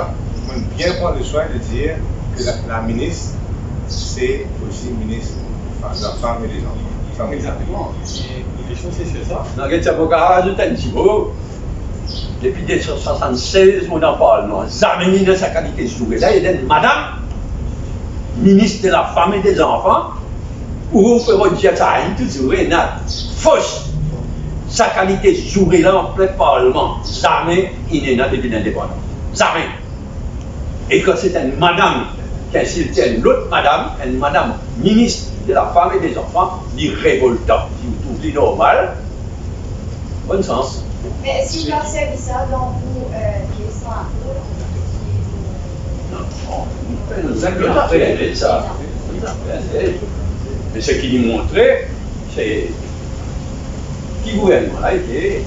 Donk, mo bien pran le swin de dir ke la, la minis, se osi minis de la fam e de zanfan. Sa mo... Exactement. Et la question, c'est sur ça. Non, get sa, mo kapav azout enn ti mo. Depi de san swasann-sez mo dan parlman, zame inn ena sa kalite zoure la, ena enn madam, minis de la fam e de zanfan, ou pe rod dir sa, inn touzour ena. Fos! Sa kalite zoure la an plin parlman, zame inn ena depi lindepandans. Zame! E kan se enn madam ki insilte enn lot madam, enn madam minis de la fam e de zanfan, li revoltan. Si ou trouv li normal, bonn sans. Me eski ou pe servi sa dan ou, euh, kes par rapor... Non, non, nou fer nou zak apre, sa. Me seki li montre, se ki gouvernman la ete,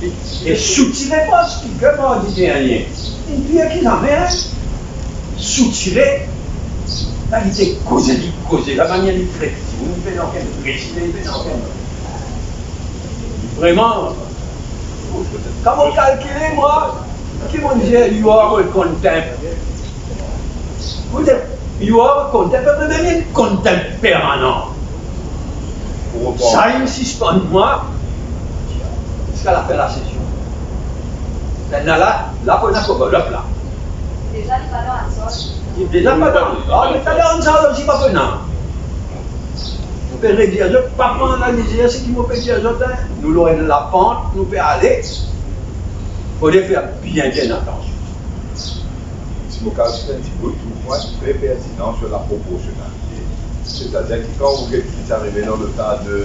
e, e soutire pa ki gouverneman di dernie. Enn pir ki zame, hein. Soutire, la li te koze, li koze, lamanier li tret dimoun, li pena okenn respe, li pena okenn... Vreman, kan mo kalkile, mwa, ki mo dir, you are a contempt. Ou dir, you are a contempt, but then in contempt permanan. Sa inn sispann mwa ziska lafin lasesion. Lerla, la, la pou ena cover up la. Deza li pa dan Hansard. Li deza pa dan, ah, li pa dan Hansard osi, pa pena. Mo pe redir zot, pa pran lamizer, seki mo pe dir zot, hein, nou lor enn lapant, nou pe ale. Fode fer bien, bien atansion. Si mo kapav azout enn ti bout, trouv mwa tre pertinan sur la proporsionalite. Setadir ki kan ou get ki ti arive dan le ka de,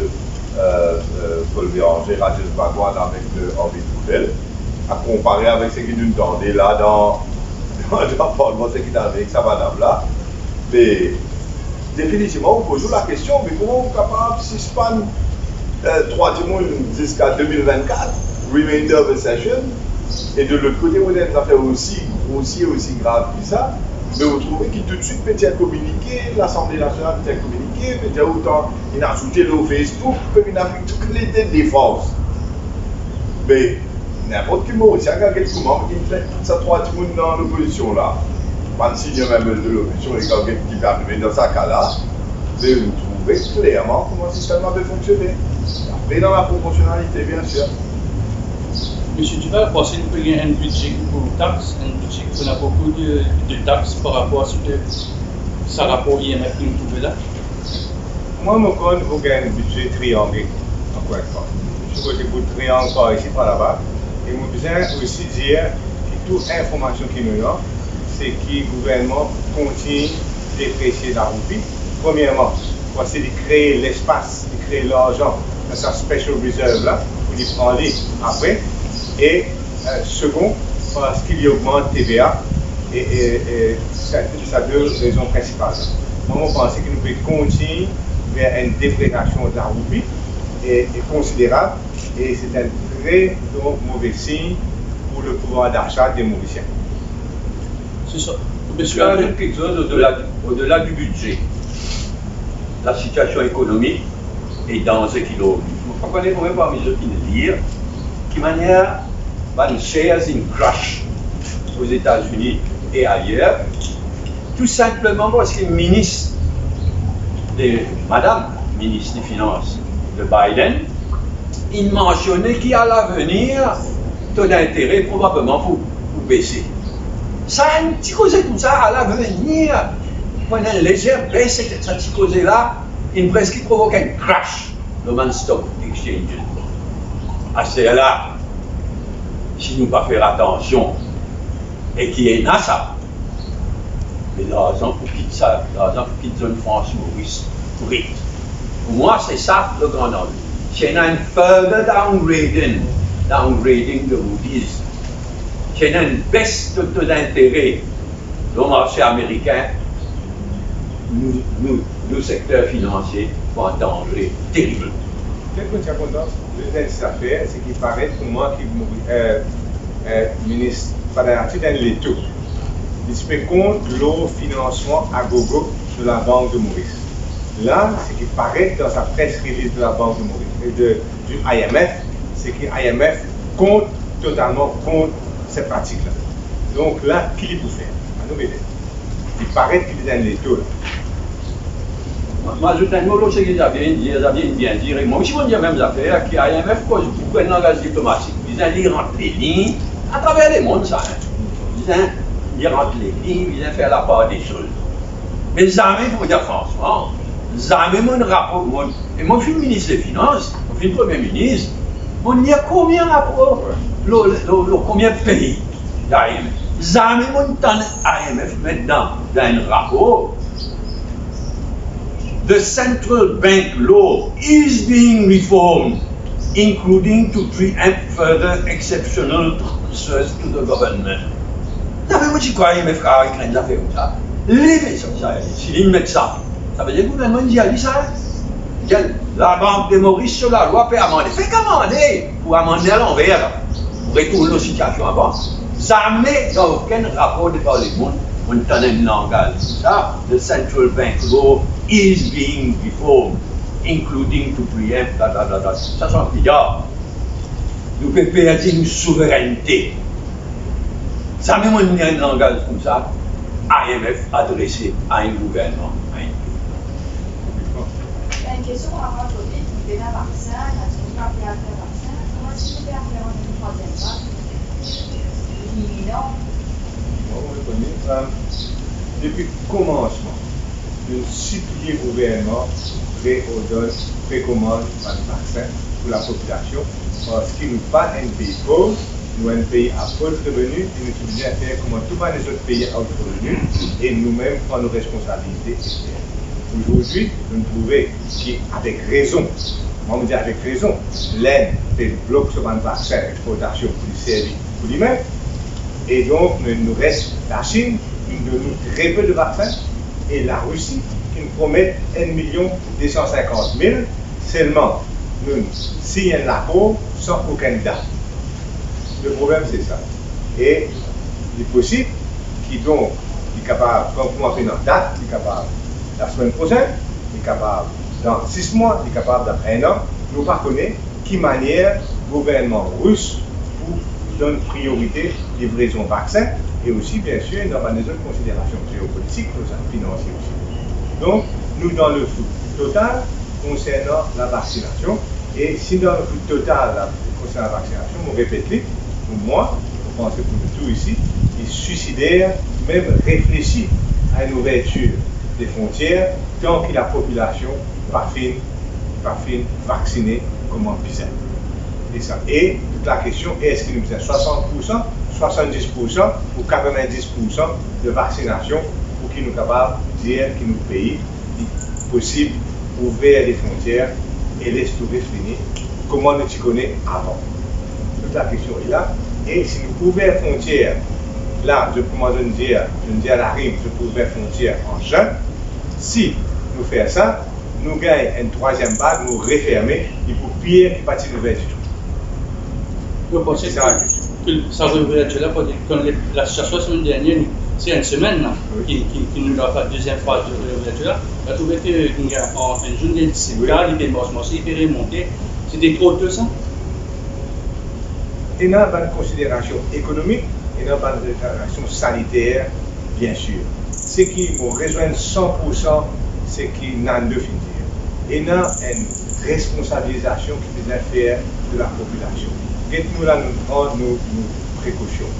euh, euh, Paul Bérenger, Rajesh Bhagwan avek, euh, Arvind Goodale, a konpare avek seki nou tande la dan, dan, dan parlman, seki ti arive avek sa madam la, me definitivman, ou poz ou lakestion, me kouma ou kapav sispann, euh, trwa dimoun ziska de mil vennkat, remainder of the session, e de lot kote, ou ena enn zafer osi grosie, osi grav ki sa, me ou trouve ki toutswit pe tir kominike, Lasanble Nasional pe tir kominike, pe dir otan inn azoute lor Facebook, pe vinn avek tou kalite defans. Me ninport ki Morisien kapav get kouma ki finn fer sa trwa dimoun dan lopozision la. Bann senior members de lopozision, e kapav get ki pe arive dan sa ka la, me ou trouve klerman kouma sistem la pe fonksione. Apre, dan la proporsionalite, bien sir. Misie Duval, panse nou pe gagn enn bidze pou tax, enn bidze ki pou ena boukou de, de tax par rapor a seki sa rapor I M F ki nou trouve la? Mwa, mo krwar nou pou gagn bidze triangle, ankor enn fwa. Sou kote bout triangle par isi, par laba. E mo bizin osi dir ki tou informasion ki nou ena, se ki gouvernman kontign depresie laroupi. Premierman, parski li kree lespas, li kree larzan dan sa special reserve la, pou li pran li apre. E, euh, segon, parski li ogmant T V A, e, e, e sa, sa de rezon prinsipal. Mwa, mo panse ki nou pe kontign ver enn depresiasion de laroupi, e, e konsiderab, e se enn tre move sign pou le pouvwar dasa de Morisien. Se sa. Mo pe azout kiksoz odela, odela di bidze. La sitiasion ekonomik e danze ki lor li. Mo pa kone konbien parmi zot ki'nn lir ki manier bann shares inn crash Ozetazini e ayer, tou sinpleman parski minis E madam minis di finans de Biden, inn mansione ki a lavenir to dintere probableman pou, pou bese. Sa enn ti koze koumsa a lavenir, pou enn lezer bes, sa ti koze la, inn preske provok enn crash lor bann stock exchanges. Aster la, si nou pa fer atansion, e ki ena sa, me larzan pou kit sa, larzan pou kit zone Frans Moris pou rit. Pou mwa, se sa le gran danze. Si ena enn further downgrading, downgrading de Moody's, si ena enn bes de to dintere dan marse amerikin, nou, nou, nou sekter finansie pou an danze terib. Tel ki mo ti a kontan, enn ti zafer, se ki paret pou mwa ki Mori-, eh, eh, minis Faderati dan leto, li ti pe kont lor finansman agogo de Labank de Moris. La, se ki paret dan sa press release de Labank de Moris, e de, di I M F, se ki I M F kont, totalman kont se pratik la. Donk la, ki li pou fer? Anou gete. Li paret ki li dan leto la. Mwa, mwa, zot enn mo lor seki Xavier inn dir, Xavier inn bien dir, e mwa osi mo dir mem zafer, ki I M F koz boukou enn langaz diplomatik. Bizin lir ant leliny, atraver lemond sa, en. Bizin lir ant leliny, bizin fer lapar de soz. Me zame, pou dir fransman, zame monn rapor, monn, e monn finn minis de finans, monn finn premie minis, monn lir konbien rapor lor, lor, lor konbien pei I M F. Zame monn tann I M F met dan, dan enn rapor, "The central bank law is being reformed, including to preempt further exceptional transfers to the government." Zame mo ti krwar I M F kapav ekrir enn zafer koumsa. Li fer sa, sa, si li met sa, savedir gouvernman inn dir li sa, en. Gete, Labank de Moris so lalwa pe amande. Fek amande pou amann li alanver la, pou retourn lor sitiasion avan. Zame dan okenn rapor de par lemonn, monn tann enn langaz koumsa, "The central bank law is being reformed, including to preempt, bla, bla, bla, bla." Sa se enn piyar. Nou pe perdi nou souverennte. Zame monn lir enn langaz koumsa, I M F adrese a enn gouvernman, a enn pei. Enn kestion par rapor a Covid, nou pena vaksin, nou pa pe al fer vaksin, kouma si nou pe al fer enn trwaziem vag, li iminan? Bon, mo reponn li, euh, depi komansman, nou sipliye gouvernman preordonn, prekomann bann vaksin pou lapopilasion, parski nou pa enn pei pov, nou enn pei a haut revenu, e nou ti bizin fer kouma tou bann lezot pei a haut revenu, e noumem pran nou responsabilite, etsetera. Azordi, nou trouve ki avek rezon, mwa mo dir avek rezon, Lenn pe blok so bann vaksin exportasion pou li servi pou limem, e donk nou, nou res Lasinn, ki donn nou tre pe de vaksin, e Larisi, ki promet enn milion de san sinkant mil, selman nou sign enn lakor san okenn dat. Le problem se sa. E li posib ki donk, li kapav, kan kouma pena dat, li kapav lasemenn prosenn, li kapav dan sis mwa, li kapav dan enn an, nou pa kone ki manier gouvernman ris pou donn priorite livrezon vaksin, e osi, biensir, dan bann lezot konsiderasion jeopolitik, finansie osi. Donk, nou dan le flou total konsernan lavaksinasyon, e si dan le flou total la, konsernan lavaksinasyon, mo repet li, pou mwa, mo panse pou nou tou isi, li swisider mem reflesi a enn ouvertir de frontier tan ki lapopilasion pa finn, pa finn vaksine kouma bizin. E sa, e tout lakestion, eski nou bizin swasant poursan, swasanndis poursan ou katrevindis poursan de vaksinasion pou ki nou kapav dir ki nou pei li posib ouver lefrontier e les touris vini kouma nou ti kone avan? Tout lakestion li la. E si nou pou ouver frontier la, zot kouma zot dir, zot dir larim, zot pou ouver frontier an zin, si nou fer sa, nou gagn enn trwaziem vag, nou referme, li pou pir ki pa ti nouvel ditou. Mo panse ki sa, ki sa rouvertir la, parski kan le, lasitiasion lasemenn dernie, se enn semenn la, wi, ki, ki, ki nou la fer deziem faz de rouvertir la, nou trouve ki nou gagn an enn zour, li ete disset ka, wi, li pe mars, mars, li pe remonte. Se te tro to sa? Ena bann konsiderasion ekonomik, ena bann konsiderasion saniter, biensir. Seki mo rezwenn san poursan seki Nando finn dir. Ena enn responsabilizasion ki bizin fer de lapopilasion. Get nou la, nou pran nou, nou prekosion.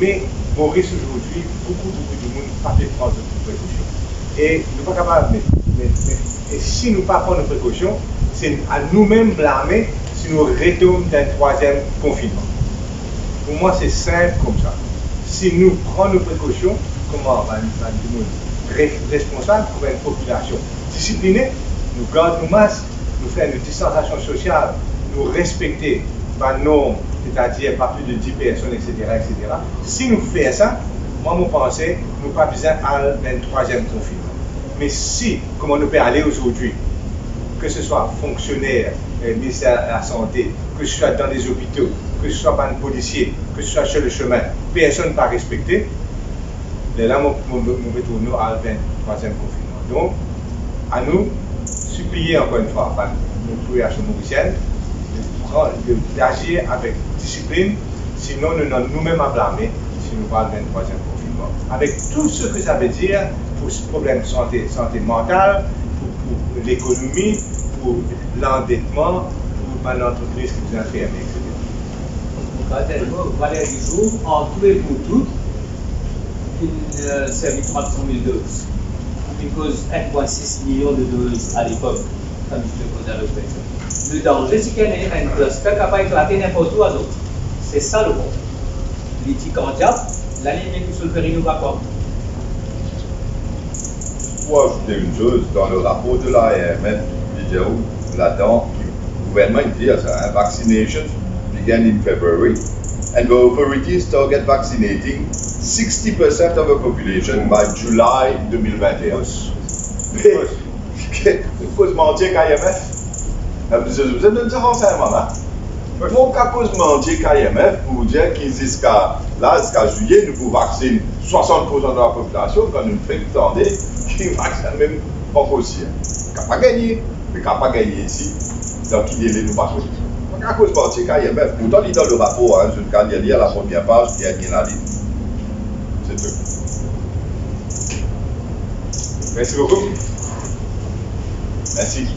Me Moris azordi, boukou, boukou dimoun pa pe pran zot prekosion. E nou pa kapav, me, me, me, e si nou pa pran nou prekosion, se a noumem blame si nou retom dan enn trwaziem konfinnman. Pou mwa, se sinp koumsa. Si nou pran nou prekosion, kouma bann, bann dimoun re-, responsab, kouma enn popilasion disipline, nou gard nou mask, nou fer nou distansasion sosial, nou respekte bann norm, setadir pa plis de dis personn, etsetera, etsetera. Si nou fer sa, mwa, mo panse nou pa bizin al dan enn trwaziem konfinnman. Me si, kouma nou pe ale azordi, ke se swa fonksioner, eh, Minister Lasante, ke se swa dan lezopito, ke se swa bann polisie, ke se swa sir le semin, personn pa respekte, lerla mo, mo, mo, mo pe trouv nou al dan enn trwaziem konfinnman. Donk, anou sipliye ankor enn fwa bann nou popilasion morisienn de pran, de, d'azir avek disiplin, sinon nou ena noumem a blame si nou al dan enn trwaziem konfinnman. Avek tou seki sa ve dir pou problem sante, sante mantal, pou, pou lekonomi, pou landetman, pou bann lantrepriz ki bizin ferme, etsetera. Mo kapav dir enn mo, valer di zour, an tou e pou tou, finn, euh, servi trwa san mil doz. Finn koz enn pwin sis milion de doz alepok, kan nou ti koz avek personn. Le danze, se ki ena enn cluster kapav eklate ninport ou azot. Se sa le problem. Li ti kan diab, la li met nou so le peri nou pa pran. Pou azoute enn soz, dan le rapor de l'A R M F, li dir ou ladan, ki gouvernman inn dir sa, hein, vaccinations began in February, and the authorities target vaccinating sixty percent of the population by July deux mille vingt et un. Koz manti ek I M F. Zot, zot, zot donn sa ransegnman la. Pou kapav koz manti ek I M F pou dir ki ziska la, ziska zilye, nou pou vaksin swasant pour san de lapopilasion, kan nou fek tande ki vaksin mem pankor sir. Kapav gagne, me kapav gagne isi, dan ki dele nou pa kone. Pou kapav koz manti ek I M F, pourtan li dan le rapor, hein, zot kapav lir li a la première page, dernière ligne. C'est tout. Merci beaucoup. Merci.